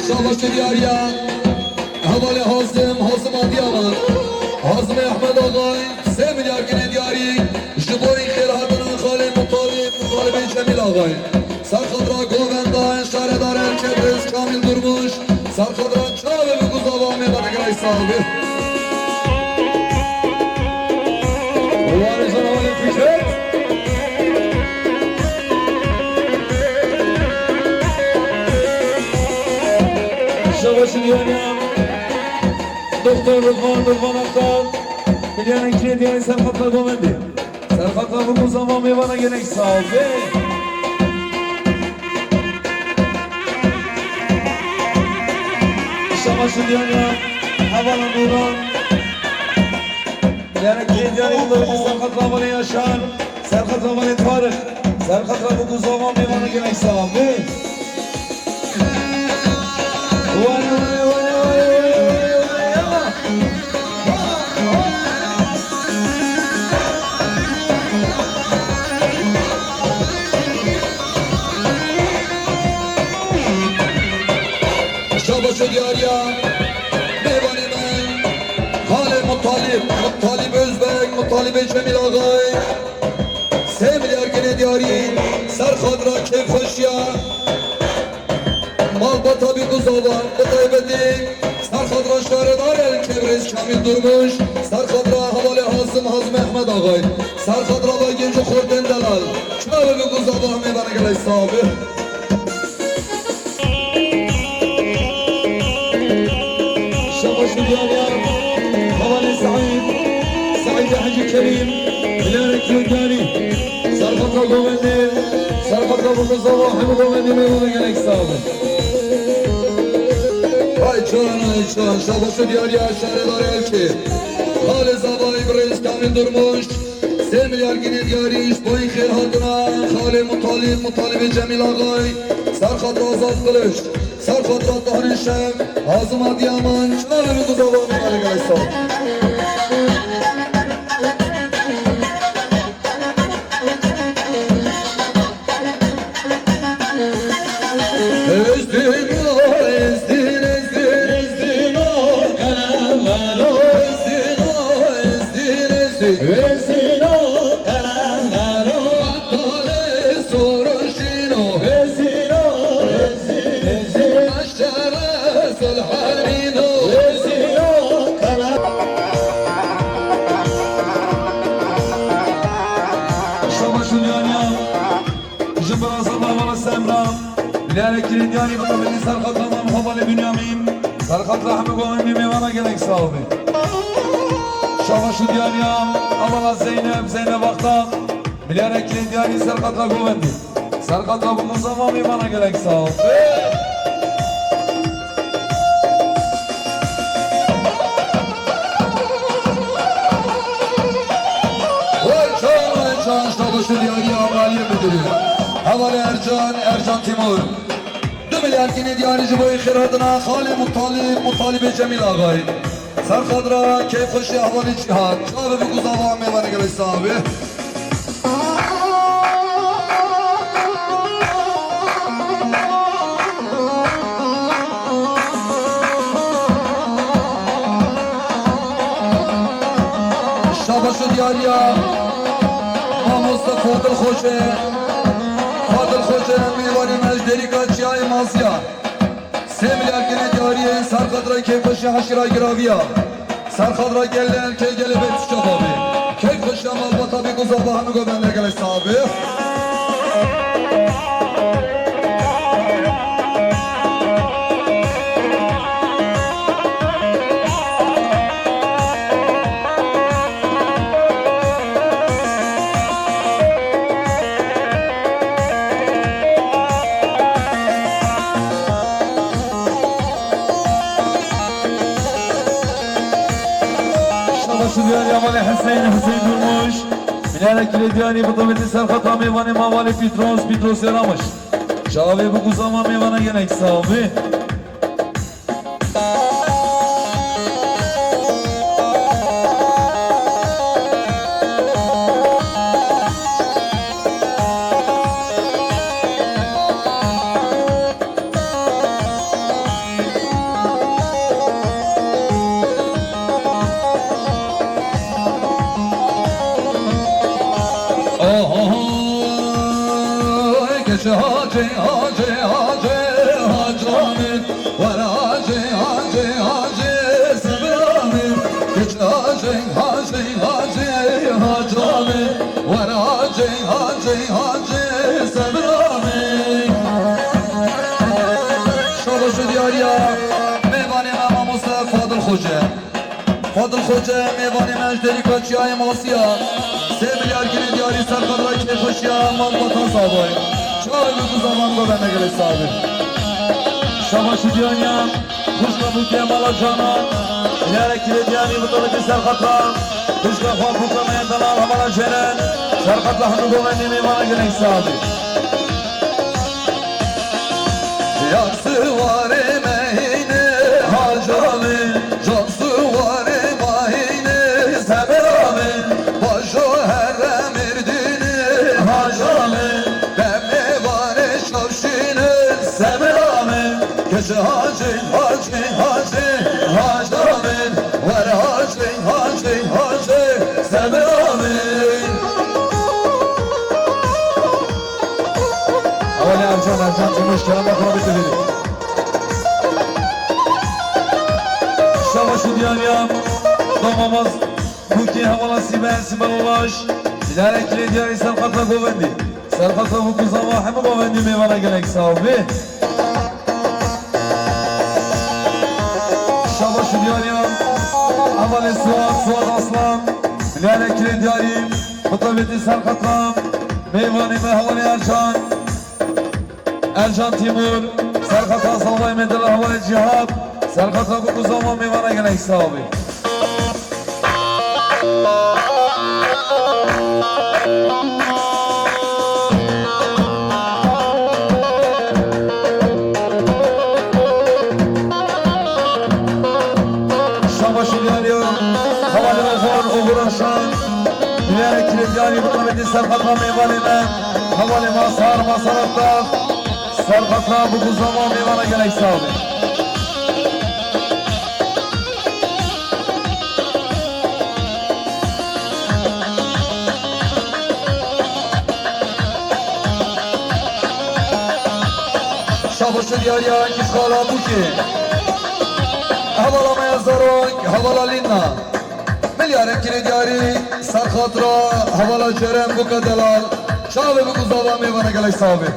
Şabaş û diyariya hevalê Hazim, Hazim Adiyaman, Hazimê Ehmed Agay, sê milyar kirê diyarî, ji bo xêrhatina xalê Mutalib, Mutalibê Cemîl Agay. Serqeta govendayê şaredarê Elkê Birêz Kamîl Durmuş, serqeta çavê Bûk û Zama mêvana gelek sax bê. Ware can, ware Fikret. Şabaş û diyariya Doktor Rıdvan, Rıdvan Aktan. Milyarên kirê diyarî serqeta govendê. Serqeta Bûk û Zama mêvana gelek sax bê. Şabaş û diyariya hevala Nûran. Milyarên kirê diyarî, serqeta hevalê Yaşar, serqeta hevalê Tarık, serqeta Bûk û Zama mêvana gelek sax bê. Şabaş û diyariya mêvanê me, xalê Mutalib, Mutalib Özbek, Mutalibê Cemîl Agay. Sê milyar kirê diyarî, serqeta kêfxweşiya malbata Bûk û Zama, bi taybetî serqeta şaredarê Elkê Birêz Kamîl Durmuş, serqeta hevalê Hazim, Hazim Ehmed Agay, serqeta Bagenci Xortên Delal, çavê Bûk û Zama mêvana gelek sax bê. Şabaş û diyariya hevalê Seîd, Seîdê Hecî Kerîm, milyarek Yurganî, serqeta govendê, serqeta Bûk û Zama hemû govendê mêvana gelek sax bê. Ay can, ay can, şabaş û diyariya şaredarê Elkê, xalê Zavayê Birêz Kamîl Durmuş, sê milyar kirê diyarî, ji bo xêrhatina xalê Mutalib, Mutalibê Cemîl Agay, serqeta Azad Kılıç. Serxatra Tahirê Şev, Azima Diyaman, çavê bi guzava me, gelek sağ ol. Ezdin, ezdin, ezdin, ezdin, o kalemero. Ezdin, ezdin, ezdin, ezdin, o kalemero. Tale soroşino. Ezdin, ezdin, ezdin, aşçara solhanino. Ezdin, o kalemero. Şabaş û diyariya. Ji bira Zaba hevala Semra. Bilarekî diyarî bi qebelî serxatra Mam Hevalê Bünyamin. Serxatra hemû govendî mêvana gelek sağ be. Şabaş û diyariya hevala Zeynep, Zeynep Akta. Bilarekî diyarî serxatra govendî. Serxatra bi guzava mêvana gelek sağ be. Ercan, Ercan, şabaş û diyariya maliyê müdürü. Hevalê Ercan, Ercan Timur. Du milyar kinê diyarî ji bo xêr hatina Xalê Mutalib, Mutalibê Cemîl Axayî. Serxatra keyfxweşî hevalê Cîhat. Çavê bi guzava mêvanê gelek sağ be. Şabaş û diyariya mamoste Fadil Xoce. Fadil Xoce, mêvanê me ji Dêrîka Çiyayê Masiya. Sê milyar kinê diyariyê serxatra keyfxweşî heşîra giraviya. Serxatra gelê erkê gelê bê tişta babê. Keyfxweşiya malbata bê guzava hemû govende gelek sağ be. Şabaş û diyariya malê Hüseyin, Hüseyin Durmuş. Bilarekî diyarî bi tevîtî serxatra mêvanê ma malê Pîtros, Pîtrosê Ramiş. Çavê bi guzava mêvana gelek sağ be. Oho, geç hacê, hacê, hacê, haca min. Were hacê, hacê, hacê, sebra min. Geç hacê, hacê, hacê, haca min. Were hacê, hacê, hacê, sebra min. Şabaş û diyariya mêvanê me mamoste Fadil Xoce. Fadil Xoce, mêvanê me ji Dêrîka Çiyayê Masiya. Sê milyar kinê diyarî serxatra keyfxweşiya malbata Zavayê. Çavê bi guzava me govende gelek sağ be. Şabaş û diyariya xwişka bûkê mala Canan. Bilarekî diyarî bi tevîtî serxatra xwişka xwe bûka me delal hevala Ceren. Serxatra hemû govendî mêvana gelek sağ be. Yar siwarê me hîne haca min, can siwarê ma hîne sebra min. Bajo here Mêrdînê haca min, be mêvanê çavşîne sebra min. Geç hacê, hacê, hacê, haca min. Were hacê, hacê, hacê, sebra min. Hevalê Ercan, Ercan Timur, kerema xwe bide vêrê. Şabaş û diyariya domamaz bûkê hevala Sîbe, Sîbe Ulaş. Bilarekî diyarî serxatra govendî. Serxatra bûk û zava hemû govendî mêvana gelek sağ be. Şabaş û diyariya hevalê Suat, Suat Aslan. Bilarekî diyarî bi tevîtî serxatra mêvanê me hevalê Ercan. Ercan Timur, serxatra Zavayê me delal hevalê Cihat, serxatra bûk û zava mêvana gelek sağ be. Şilyariya, hevalê Oxor, Oxor Aşan, Dilara Kiretyarî, bi qemetî serqatna mêvanê me, hevalê Masar, Masar Aktaf, serqatna bi guzama mêvana gelek sax be. Şabaşi diyariya Kîşxala Bûkê. Hevala me ya zarok, hevala Lîna. Milyarên kirê diyarî, ser xatira hevala Cerem Bûka Delal. Çavê bi guzava mêvana gelek sax be.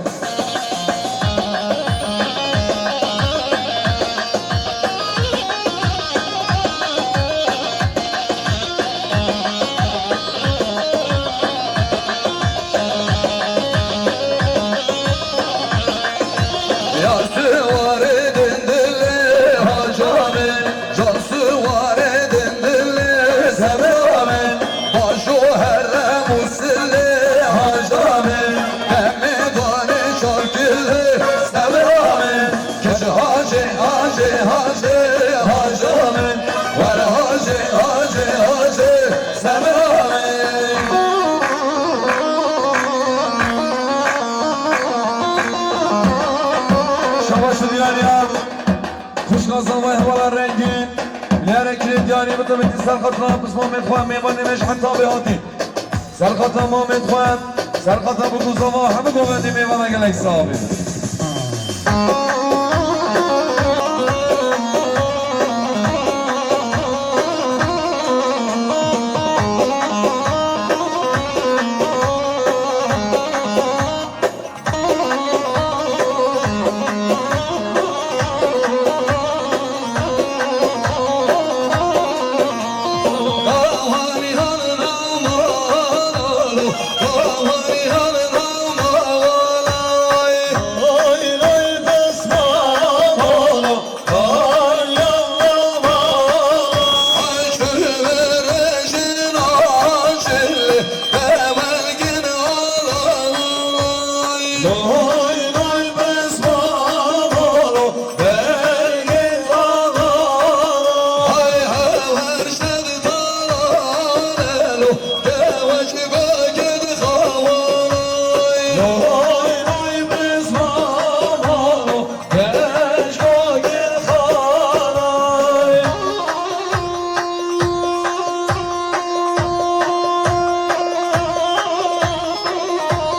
Ya siwarê dindilê haca min, can siwarê dindilê sebra min, bajo herre musilê haca min, demê danê çavkilê sebra min. Kej hacê, hacê, hacê, haca min. Were hacê, hacê, hacê, sebra min. Şabaş diyariya. Xuşka zavay hevala rengîn. Liyare kirê diyarî bi tebetî serqatna pismamê xwe mêvanê me ji heta bê hatî. Serqata mamê xwe, serqata bi guzava hemû govendê mêvana gelek sax be.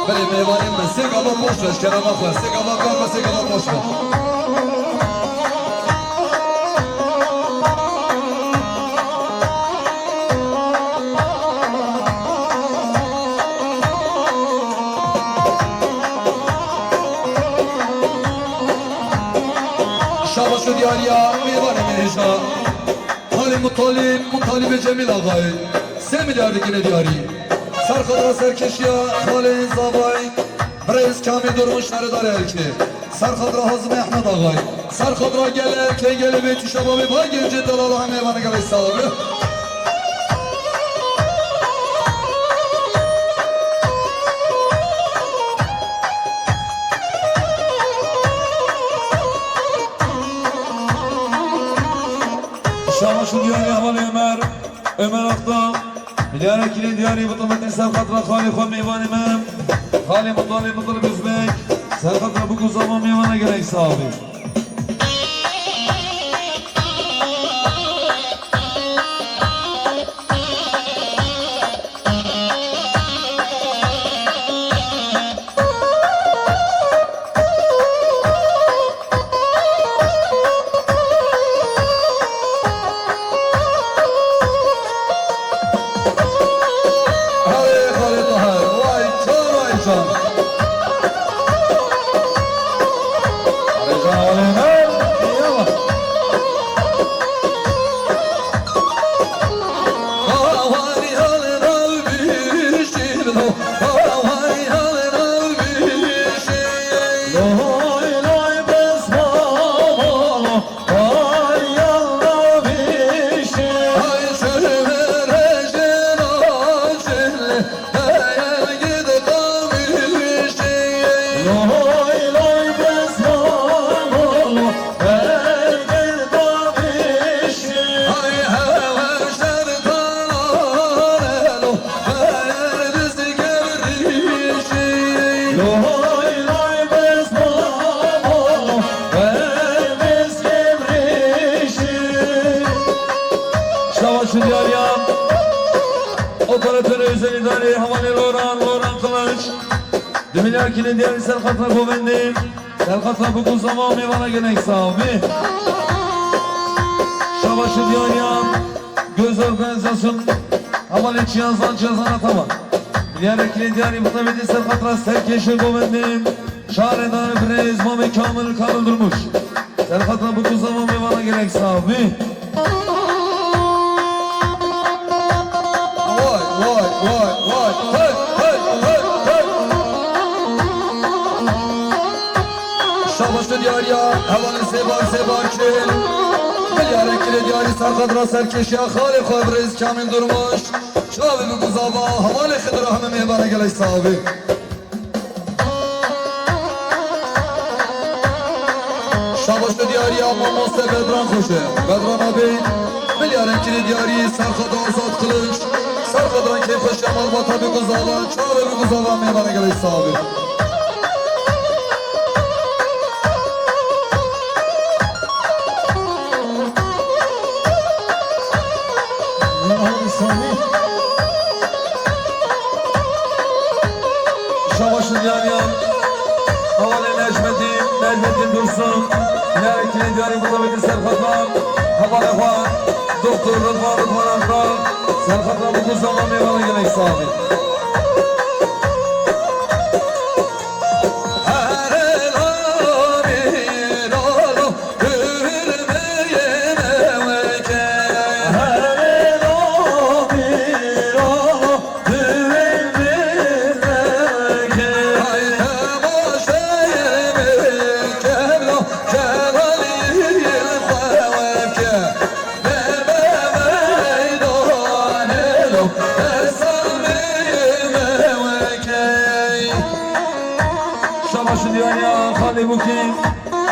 Belê mêvanê min, sê gava boş ver, ji kerema xwe, sê gava kar me, sê gava boş ver. Şabaş û diyariya mêvanê min hêja. Xalê Mutalîb, Mutalîbê Cemîl Axayê. Sê milyar dikine diyarî. Serxadra serkeşiya Xalê Zavay. Birêz Kamîl Durmuş neredarê erkê. Serxadra Hazimê Ehmed Axayê. Serxadra gelê erkê gelê bê tişa babê bay gencê delala hemê vane gelê sabe. Şabaş û diyarî hevalê Ömer, Ömer Akta, milyara kirê diyarî bi timetî ser xatira xalê xwe mêvanê me, xalê Mutalê Mutalib Özbek, ser xatira bûk û zaman mêvana gelek sax bî. Hey, Xalê Tahir, vay can, vay can. Xalê can, Şabaş û diyariya operatörê özel îdarê hevalê Loran, Loran Kılıç. Du milyar kîlê diyarî ser xatira govendê, ser xatira Bikû Zava û mêvana gelek sax bî. Şabaş û diyariya göz organizasyon hevalê Çiyazan, Çiyazan Ataman. Milyarê kîlê diyarî bi tevêtê ser xatira serkêşê govendê. Şaredarê birêz Mamê Kamil, Kamil Durmuş. Ser xatira Bikû Zava û mêvana gelek sax bî. Vay, vay, vay, vay. Hey, hey, hey, hey. Şabaş û diyariya, hevalên sêbar, sêbar çin. Milyarê kîlê diyarî ser xatira serkêşiya xalê xwe birêz Kamil Durmuş. Çavê Bikû Zava, hevalê Xidir Ahmed, mêvana gelek sax bî. Şabaş û diyariya mamoste Bedran Xoşe. Bedran abi, milyarên kîlê diyarî, ser xatira Azad Kılıç. Ser xatira keyfxweşiya malbata Bikû Zava, çavê Bikû Zava, mêvana gelek sax bî. Şabaş û diyariya hevalê Necmettin, Necmettin Dursun. Milyarê kîlê diyarî bi tevêtê ser xatira hevalê xwe Doktor Rıdvan, Rıdvan Akra. Ser xatira Bikû Zava, mêvana gelek sax bî. Şabaş û diyariya xalê Bûkî,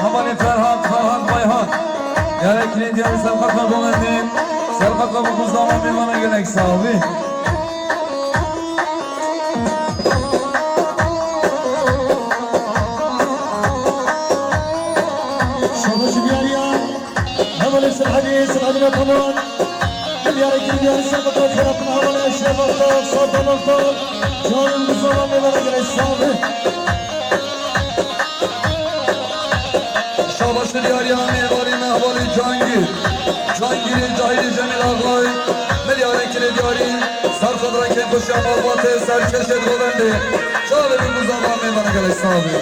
hevalê Ferhat, Ferhat Bayhan. Diyarê kîlê diyarî ser xatira govendê, ser xatira Bikû Zava, mêvana gelek sax bî. Şabaş û diyariya hevalê Silhedî, Silhedî Ataman. Milyarê kîlê diyarî ser xatira Ferhat, hevalê Eşref Aftab, Sardan Aftab. Çavê Bikû Zava, mêvana gelek sax bî. Şabaş û diyariya mêvarî me hevalê Cangîr. Cangîrê Cahîlê Cemîl Axay. Milyarê kîlê diyarî ser xatira keyfxweşiya malbatê serkêşê govendê. Çavê Bikû Zava, mêvana gelek sax bî.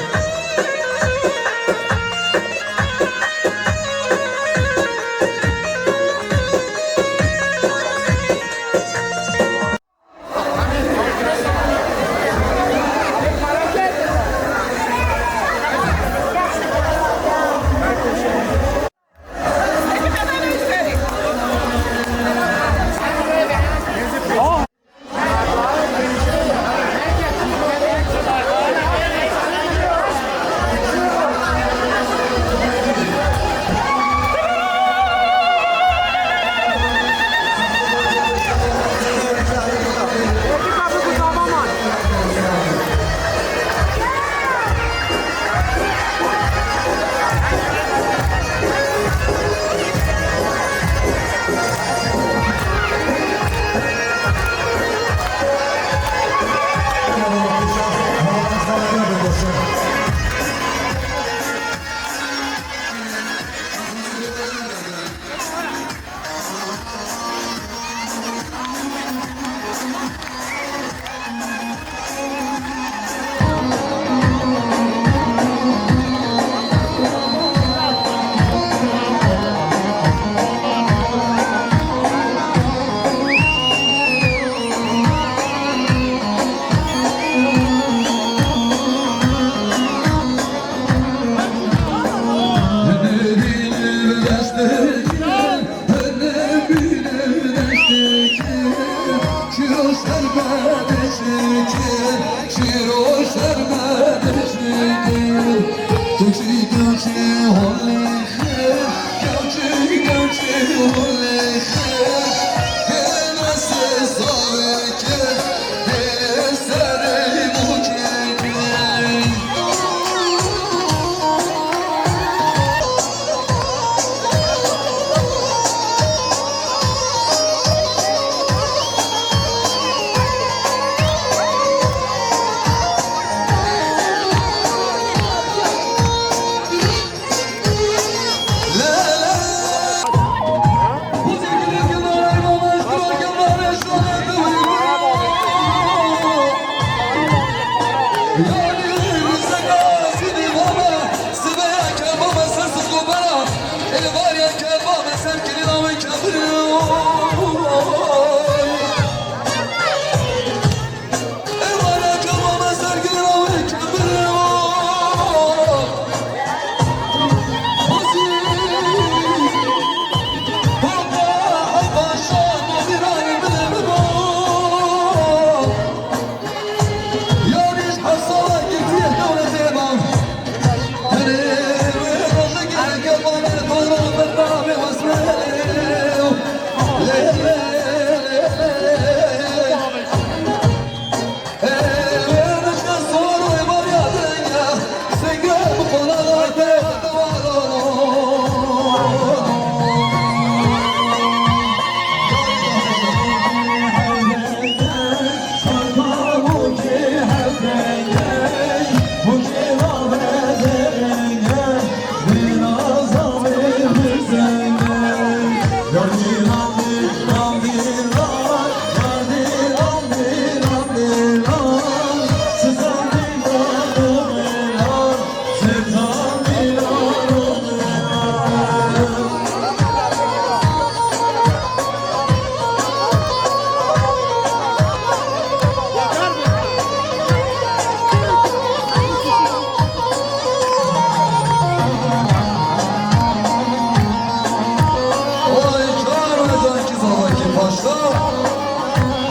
Oy, çar mezarkî zalakî paşta.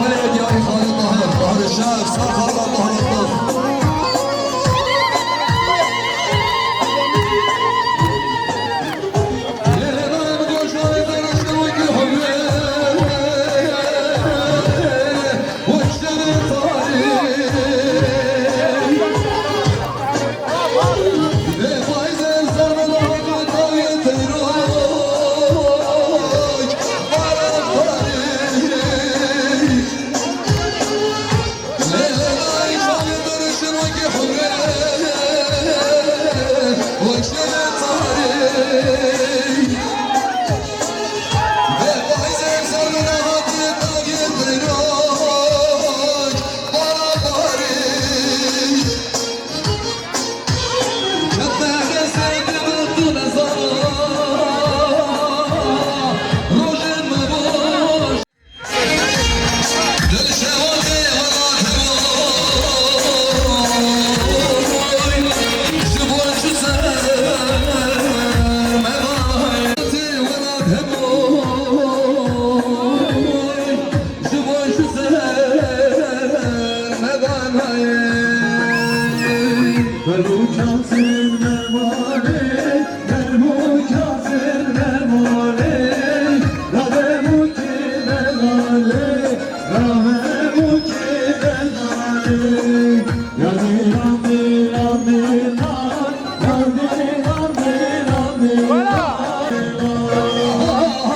Belediye Xalid Tahir, Tahir Şef, sağ kalın, Allah razı olsun.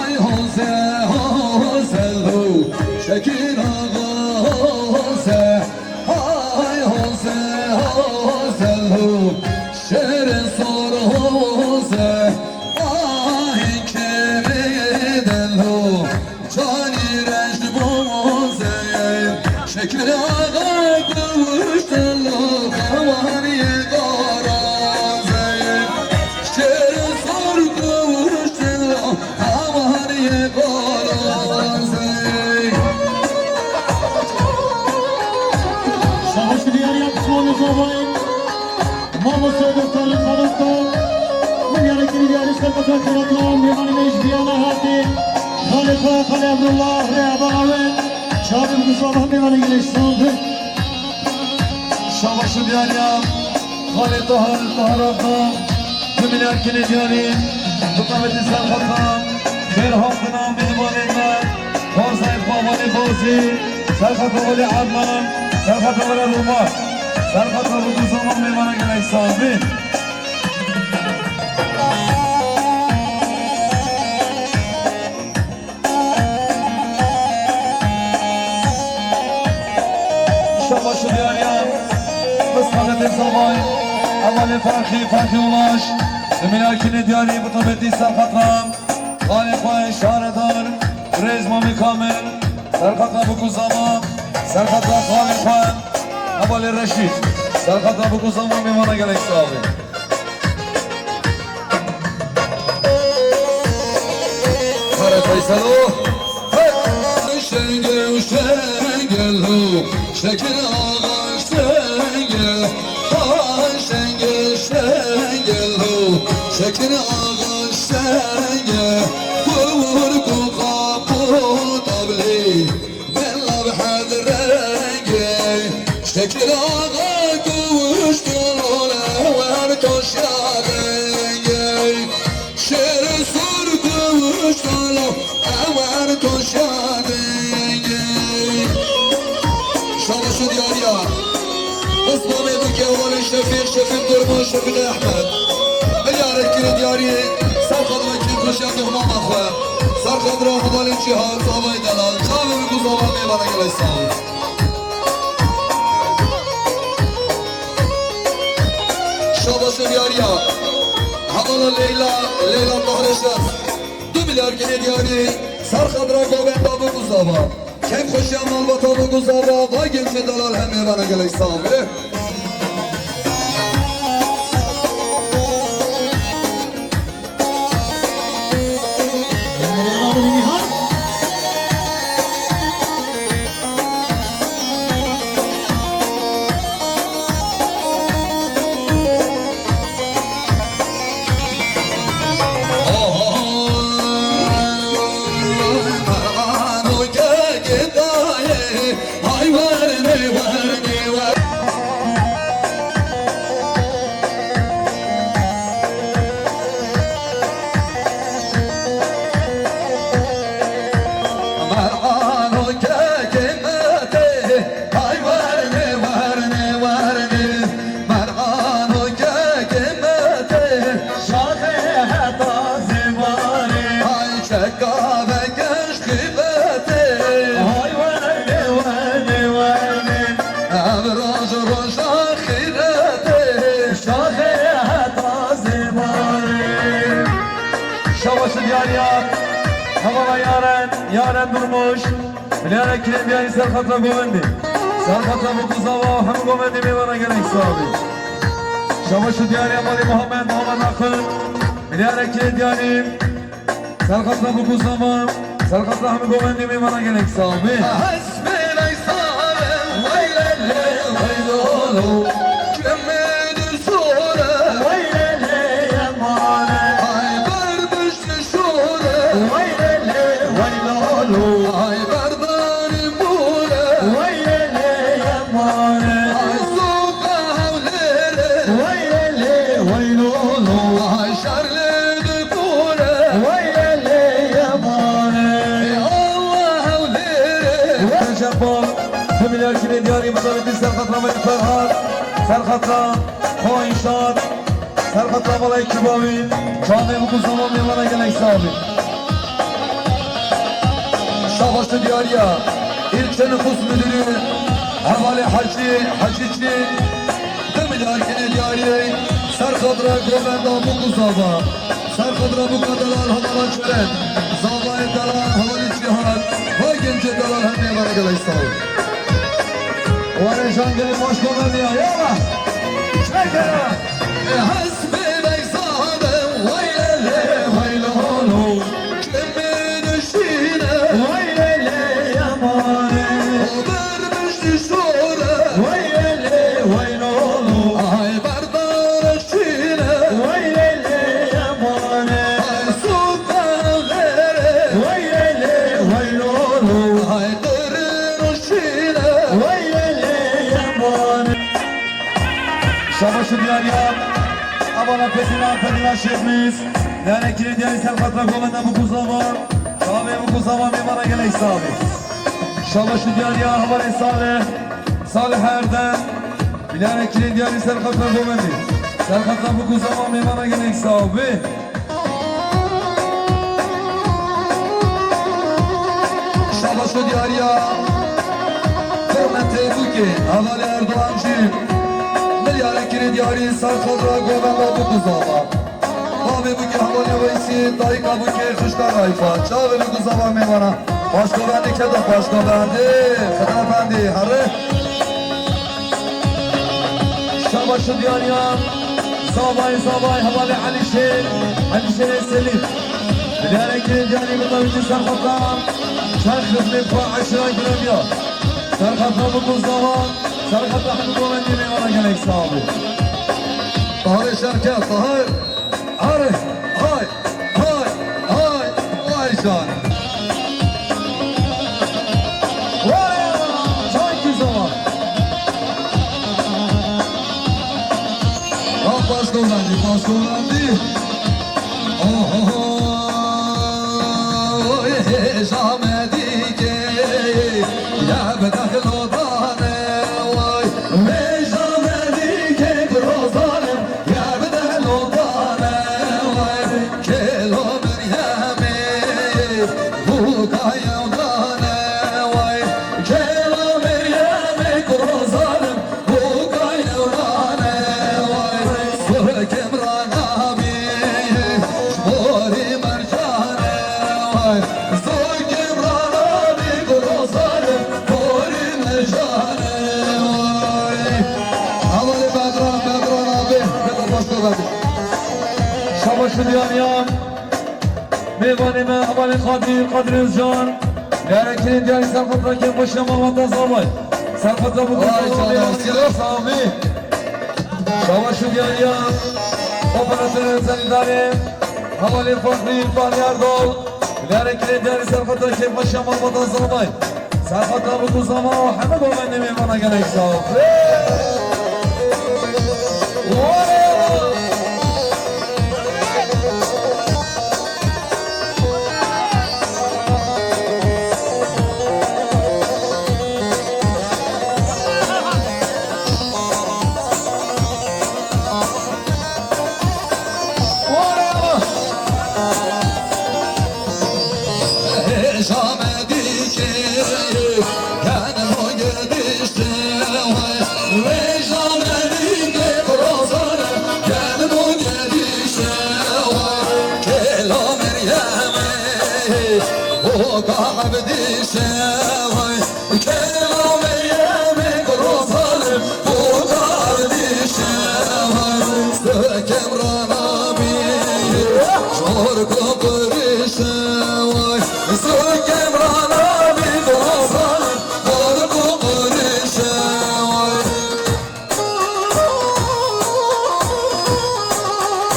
Ay Hoze, Hoze lo, Şekil Ağa Hoze. Ay Hoze, Hoze lo, Şêrê sor Hoze. Ay kemê delo, Canî reş bo zey, Şekil Ağa kuştelo, xewanî garazey. Şêr sor kuştelo, xewanî garazey. Şabaş diyar ya, Osmanlı Zavay. Mamoste Doktor Xalifka, milyarê kirî diyarî serkefta xelatna, mêvanê me ji viyana hatî. Xalê xwe, Xalê Ebdullah, rê aba awe, çavê bi guzava mêvanê gelê şan bi. Şabaş û diyariya Xalê Tahir, Tahir Axa, bi milyar kirî diyarî, bi qemetî serkefta. Xêr hatina mêvanên me, Xwezayê Pavanê Bazî, serkefta Welî Erman, serkefta Welî Rûmar, serkefta bi guzama mêvana gelek sax bî. Şabaş û diyariya, bi qemetê zavay, hevalê Ferxî, Ferxî Ulaş, bi milyar kirî diyarî, bi qemetî serkefta. Xalê xwe şaredar, Rêz Mamê Kamil, serkefta bi guzama, serkefta xalê xwe, hevalê Reşîd, serkefta bi guzama mêvana gelek sax bî. Feyselo. Hey! Şengel, şengel ho, Şekil ağa şengel, ha şengel, şengel ho, Şekil ağa şengel, vur vur ku kapı tabli, bella bi hedrenge, Şekil ağa kuş dolu, wer toşya denge. Şêr sor kuştalo, ewer toşa dengê. Şabaş û diyariya. Osmanê bike, Walê Şefîq, Şefîq Durmuş, Şefîq Ehmed. Milyarek kire diyarî, serqat ve kî koşa duhmana xwe. Serqat ra hevalê Cîhan, zavay delal. Çavê wî ku zava mêvana gelek sağ. Şabaş û diyariya. Hevala Leyla, Leyla Tahreşas. Du milyar kire diyarî, ser xatira govenda biku zava. Keyf xweşiya malbata biku zava, vay gençê delal hem mêvana gelek sağ be. Ay werne, werne, werne, mer'an û kekê me tê. Şaxê heta zêbarê. Ay çeka ve geş qîmetê. Ay werne, werne, werne. Ev roj roja xîretê. Şaxê heta zêbarê. Şabaş diyariya. Hevala Yaren, Yaren Durmuş. Milyarek kirên diyarî ser xatira govendê. Ser xatira biku zava û hemû govendê mêvana gelek sağ bî. Şabaş û diyariya malê Muhammed, Muhammed Akın. Milyarek kirên diyarî ser xatira biku zava, ser xatira hemû govendê mêvana gelek sağ bî. Hesbê leysa ve weylele weylolo. Kemê dusore. Weylele yemane. Ay berbiş Şûre. Weylele weylolo. Ay berdarî mûre. Weylele yemane. Ay sûqa hewlêre. Weylele weylolo. Ay şerlê dikûre. Weylele yemane. Ey Allah hewlêre. Recep Bal, Femilyar Kirê Diyarî, Muzaffer Serhat, Ramazan Ferhat, Serhat Ram, Xo Înşaat. Serhat Ramalay Kibawî, çavê biku zava mêvana gelek sağ bî. Şabaş diyariya, ilçe nüfus müdürü, hevalê Hacî, Hacî Çî, du milyar kine diyarî, ser xatira govenda biku zava, ser xatira biku delal hevala Çeret, zavayê delal hevalê Cîhan, vay gençê delal hem mêvana gelek sağ bî. Were jangirê baş govenda, yala. Çekere. Hesbê beyzade weylele weylolo. Kemê nişîne. Weylele yemane. O bermiş dişore. Weylele weylolo. Ay berdar şîne. Weylele yemane. Ay sûqa lêre. Weylele weylolo. Ay qirî ruşîne. Weylele yemane. Şabaş û diyariya. Abana Fedîna, Fedîna Şêxmîz. Lale kirê diyarî ser xatira govenda biku zava. Çavê biku zava mêvana gelek sağ bî. Şabaş û diyariya hevalê Salih. Salih Erdem. Lale kirê diyarî ser xatira govendê. Ser xatira biku zava mêvana gelek sağ bî. Şabaş û diyariya. Hurmetê bûkê, hevalê Erdoğancî. Milyarê kirê diyarî ser xatira govenda biku zava. Bavê bûkê hevalê Weysî, dayika bûkê xişka Rayfa. Çavê biku zava mêvana. Başkovendî keda başkovendî. Xida efendî, herre. Şabaş û diyariya. Zavay, zavay, hevalê Elîşê. Elîşê Selîm. Diyarekî diyarî bi tevî serxeta çend xizmê xwe eşra giremiya. Serxeta bi ku zaman, serxeta hemû govendî mêvana gelek sax bî. Tahir Şerke, Tahir. Arif, hay, hay, hay, vay can. Vay ana, çay ki zaman. Ya Paşko Efendi, Paşko Efendi. Oho, oy, jamedike, ya bedahlo dane, vay. Vêja me dîkê bi rozanim, ya bi deh lotane way. Kêlo Meryemê, bûka yew dane way. Kêlo Meryemê ku rozanim, bûka yew dane way. Sirkêm ranabî, ji borî mercane way. Sirkêm ranabî ku rozanim, Hevalê Bedran, Bedran abi, Bedran Başkovan. Şabaş û diyariya mêvanê me, hevalê Qadir, Qadir Özcan. Diyarê kirin diyarî serxwet rakê xweşiya malbata Zavay. Serxwet rabû. Vay canım, sabi. Şabaş û diyariya operatörê Zelîdarê, hevalê Fexrî, Fexrî Erdal. Diyarê kirin diyarî serxwet rakê xweşiya malbata Zavay. Serxwet rabû ku zama hemû govendê mêvana gelek sax. Kêlo Meryemê ku rozanim, bûka erdîşe way. Sirkêm ranabî, jor ku qirîşe way. Sirkêm ranabî ku rozanim, jor ku qirîşe way.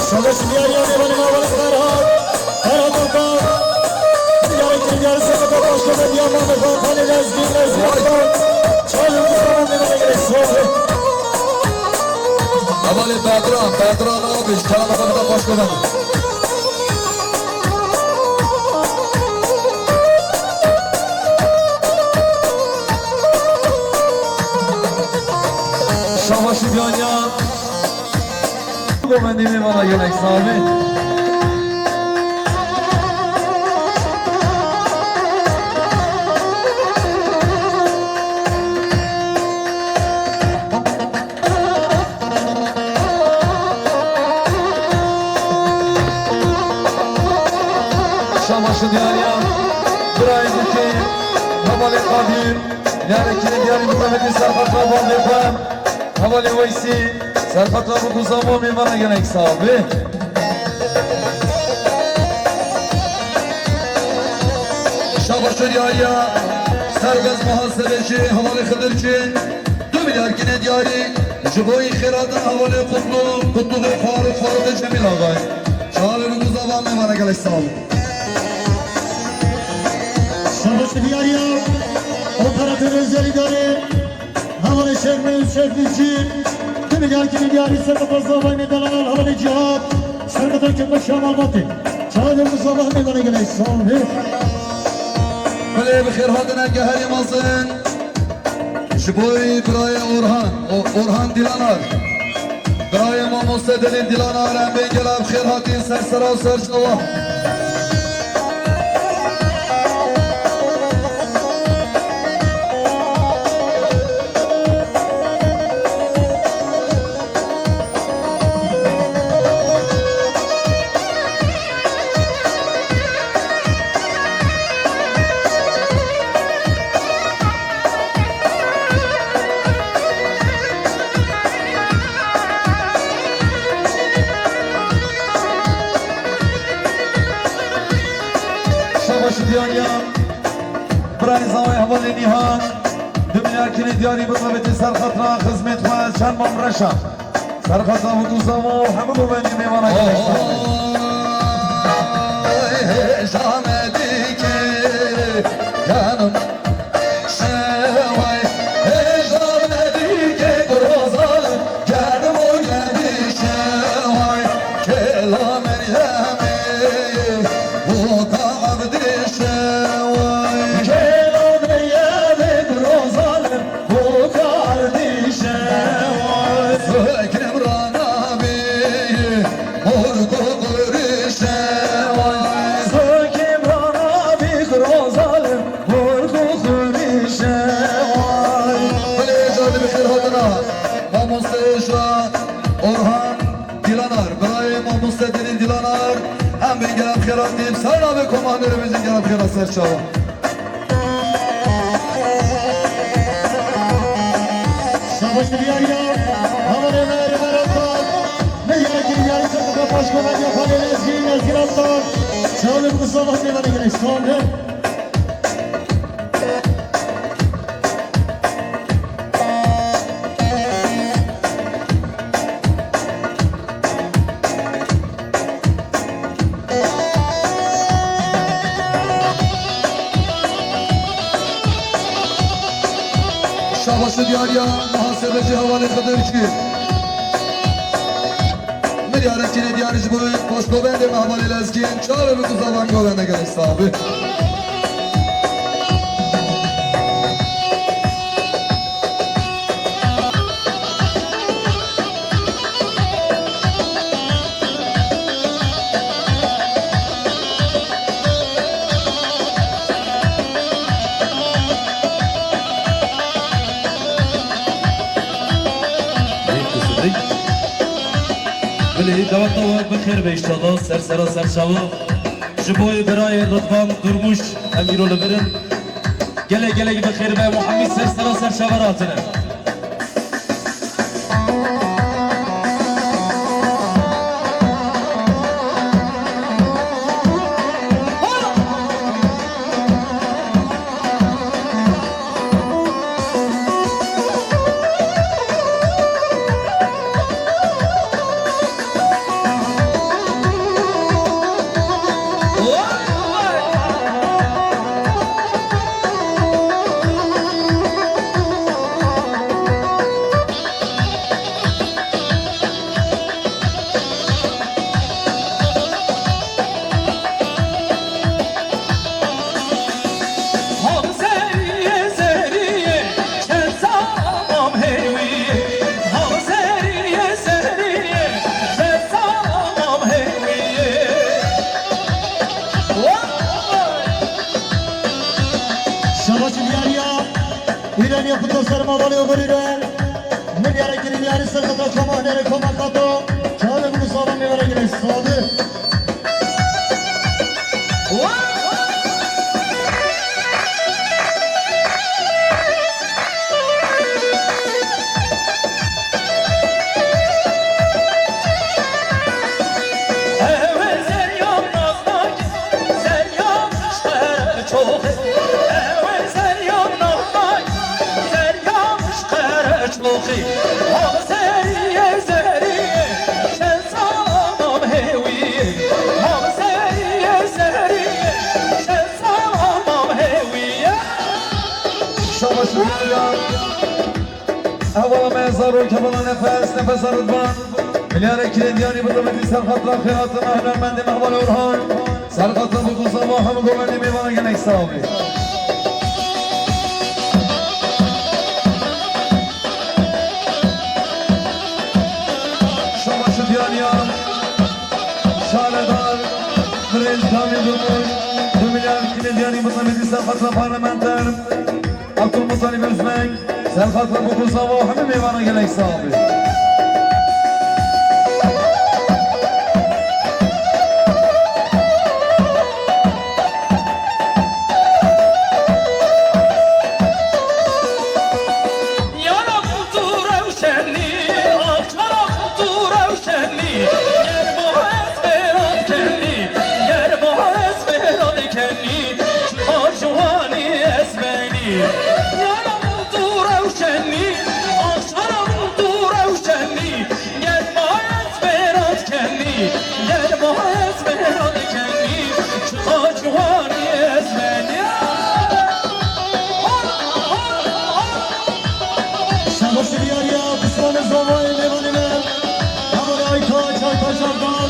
Şabaş diyar ya, mêvanê me, hevalê Ferhat. Ferhat Okan. Diyarê kirin diyarî serxwet Başkovan, diya mame Fatma Lezgîn, Lezgîn Okan. Çay û kusaran mêvana gelek sax bî. Hevalê Bedran, Bedran abi, ji kerema xwe bide Başkovan. Şabaş û diyariya. Govendî mêvana gelek sax bî. Şabaş û diyariya birayê dikê hevalê Qadir, diyarê kirin diyarî mutefekî serxwet rabû bê xwe. Hevalê Weysî, serxwet rabû ku zama mêvana gelek sax bî. Şabaş û diyariya serbest muhasebecî hevalê Xidirçî, du milyar kinê diyarî, ji bo xêrhatin hevalê Qutlu, Qutluxê Faruk, Farukê Cemîl Axay. Çavê bi ku zama mêvana gelek sax bî. Şabaş û diyariya operatörê Zelîdarê. Hevalê Şermê û Şermî jî du milyar kinê diyarî serxweta Zavayê delal hevalê Cîhad. Serxweta kêfxweşiya malbatê. Çavê bi zava hemê vane gelek sax bî. Belê bi xêr hatine geherê mezin. Ji bo birayê Orhan, O-, Orhan Dilanar. Birayê mamoste Delîl Dilanar, em bê gela bi xêr hatî ser sera û ser çava. Birayê Zawê hevalê Nîhan, du milyar kinê diyarî bi tabetî serxatra xizmêt xwe çend mam reşa. Serxatra Bûkûzava û hemû govendî mêvana gelek sax be. Belê, carî bi xêr hatina. Mamoste Êşa Orhan Dîlanar, birayê mamoste Delîl Dîlanar, em bên gera bi xêr hatî, ser navê komanê re bêjin gera bi xêr ser çawa. Şabaş diyar ya, hevalê me êrê me re xwe, me yekî diyarî ser xwe paşkovan ya xalê Lezgî, Lezgî Raptor, çawa bi Mustafa Seyvanê gelek sağ olun. Şabaşi diyariya muhasebeci hevalê Xedircî. Milyarek kinê diyarî ji bo paşkovendê me hevalê Lezgîn. Çawa bi ku zavan govende gelek sabi. Belê, daweta we bi xêr be înşallah, ser sera ser çava. Ji bo birayê Ridvan Durmuş em îro li vir in. Gelek gelek bi xêr be, Muhammed ser sera ser çava re hatine. Şabaş diyariya, îraniya kuto serma balê oxirî re. Milyara kirî diyarî ser xeta koma hunerê koma kato. Çawa bi Mustafa Meyvana girê sabi. Şabaş Rüya. Hevala me zarok, hevala Nefes, Nefesa Ridvan. Milyarek kirê diyarî bi rûmetî ser xatira xêratina hunermendê me hevalê Orhan. Ser xatira Bûkûzava hemû govendê mêvana gelek sax bî. Şabaş û diyariya. Şaredar, Birêz Kamîl Durmuş, du milyar kirê diyarî bi rûmetî ser xatira parlamenter. Abdulmutalib Özbek, ser xatira Bûkûzava û hemî mêvana gelek sax bî. Yara tu rewşenî, ah çara tu rewşenî, ger bo ez fêran kenî, ger bo ez fêran kenî, çiqa ji wanî ez Yara min tu rewşenî, axşara min tu rewşenî, germa ez mêran kenî, germa ez mêran kenî, çiqa ciwanî ez menî. Şebaş diyariya, pismane zavayê mêvanê me. Hevalê Aytaç, Aytaç Ardan.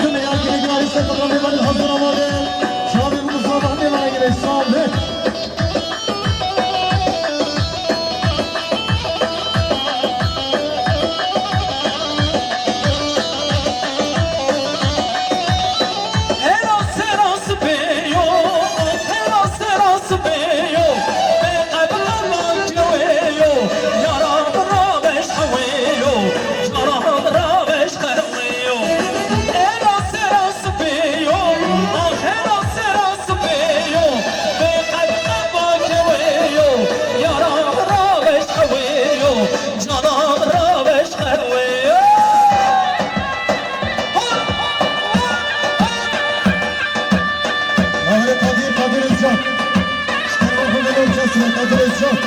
Tüm ya girê diyarî ser qedra mêvanê hazir amade. Çavê min zavayê mêvanê girê, sağ ol. Hera sera sibê yo, hera sera sibê yo, bê qebqema kewê yo, yara min rabeş hewê yo, cara min rabeş qewê yo. Hera sera sibê yo, ah hera sera sibê yo, bê qebqema kewê yo, yara min rabeş hewê yo, cara min rabeş qewê yo. Ahmet Kadir, Kadir Özcan. Şerefine Özcan, Kadir Özcan.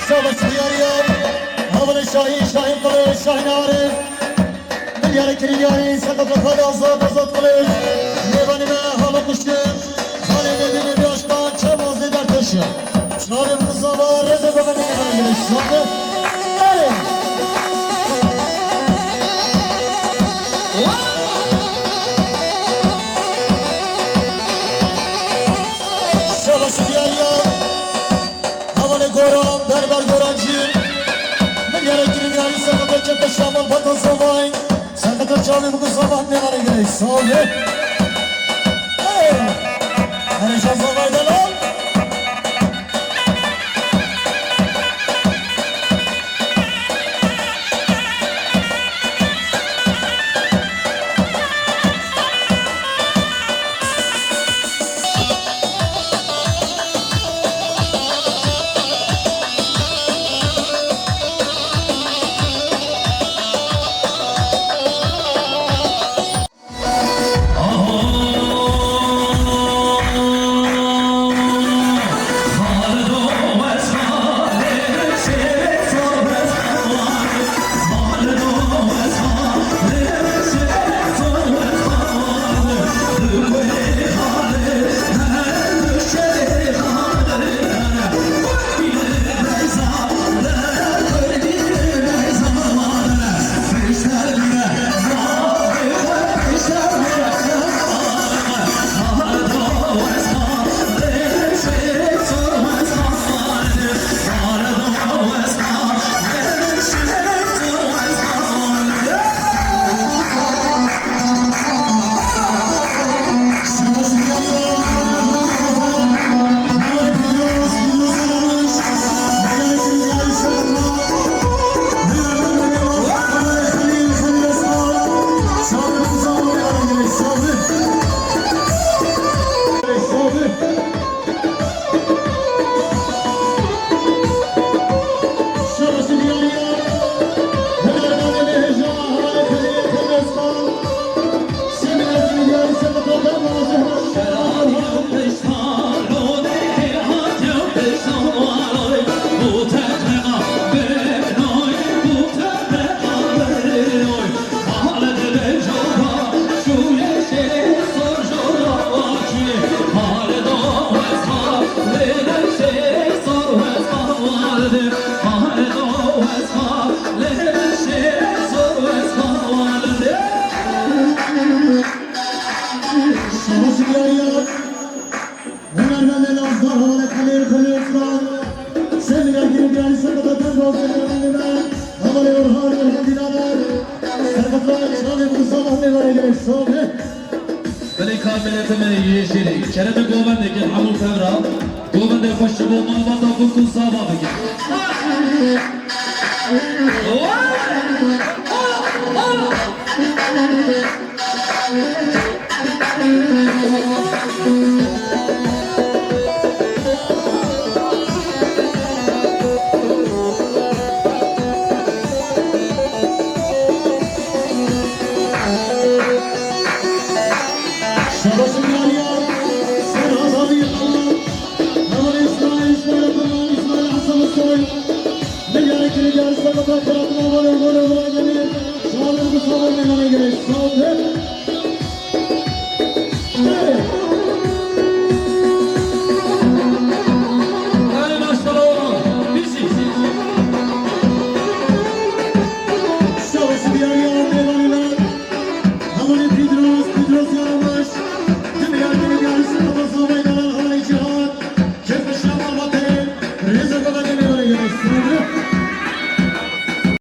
Şabaş diyariya. Havale Şahin, Şahin Kılıç, Şahin Arif. Milyarê kirî yarî, seqet xal Azad, Azad Kılıç. Mêvanê me halo kuştir. Xalê Nedî, Nedî Aşkan, Çemazê Derteşi. Çavê min zava, rêzê bebe nêvanê girê. Şabe. Erê. Şabaş diyariya. Hevalê Goran, Berber Gorancî. Min yere kirin yarî seqeta çepe şamal bata zavay. Seqeta çavê min ku zavan nêvare girê. Sağ ol. Hey! Erê can zavay delal. Şabaş diyariya. Hunermendê nazdar havale Xelîl Xelîl Osman. Semîna girî diyarî seqeta dengaz seqeta nîme. Havale Orhan Orhan Dilaver. Seqeta çavê min zava nêvare girê şabe. Belê ka miletê me yê şêrê. Keremê govendê ke hemû tevra. Govendê xweş ji bo malbata xwe ku zava bike.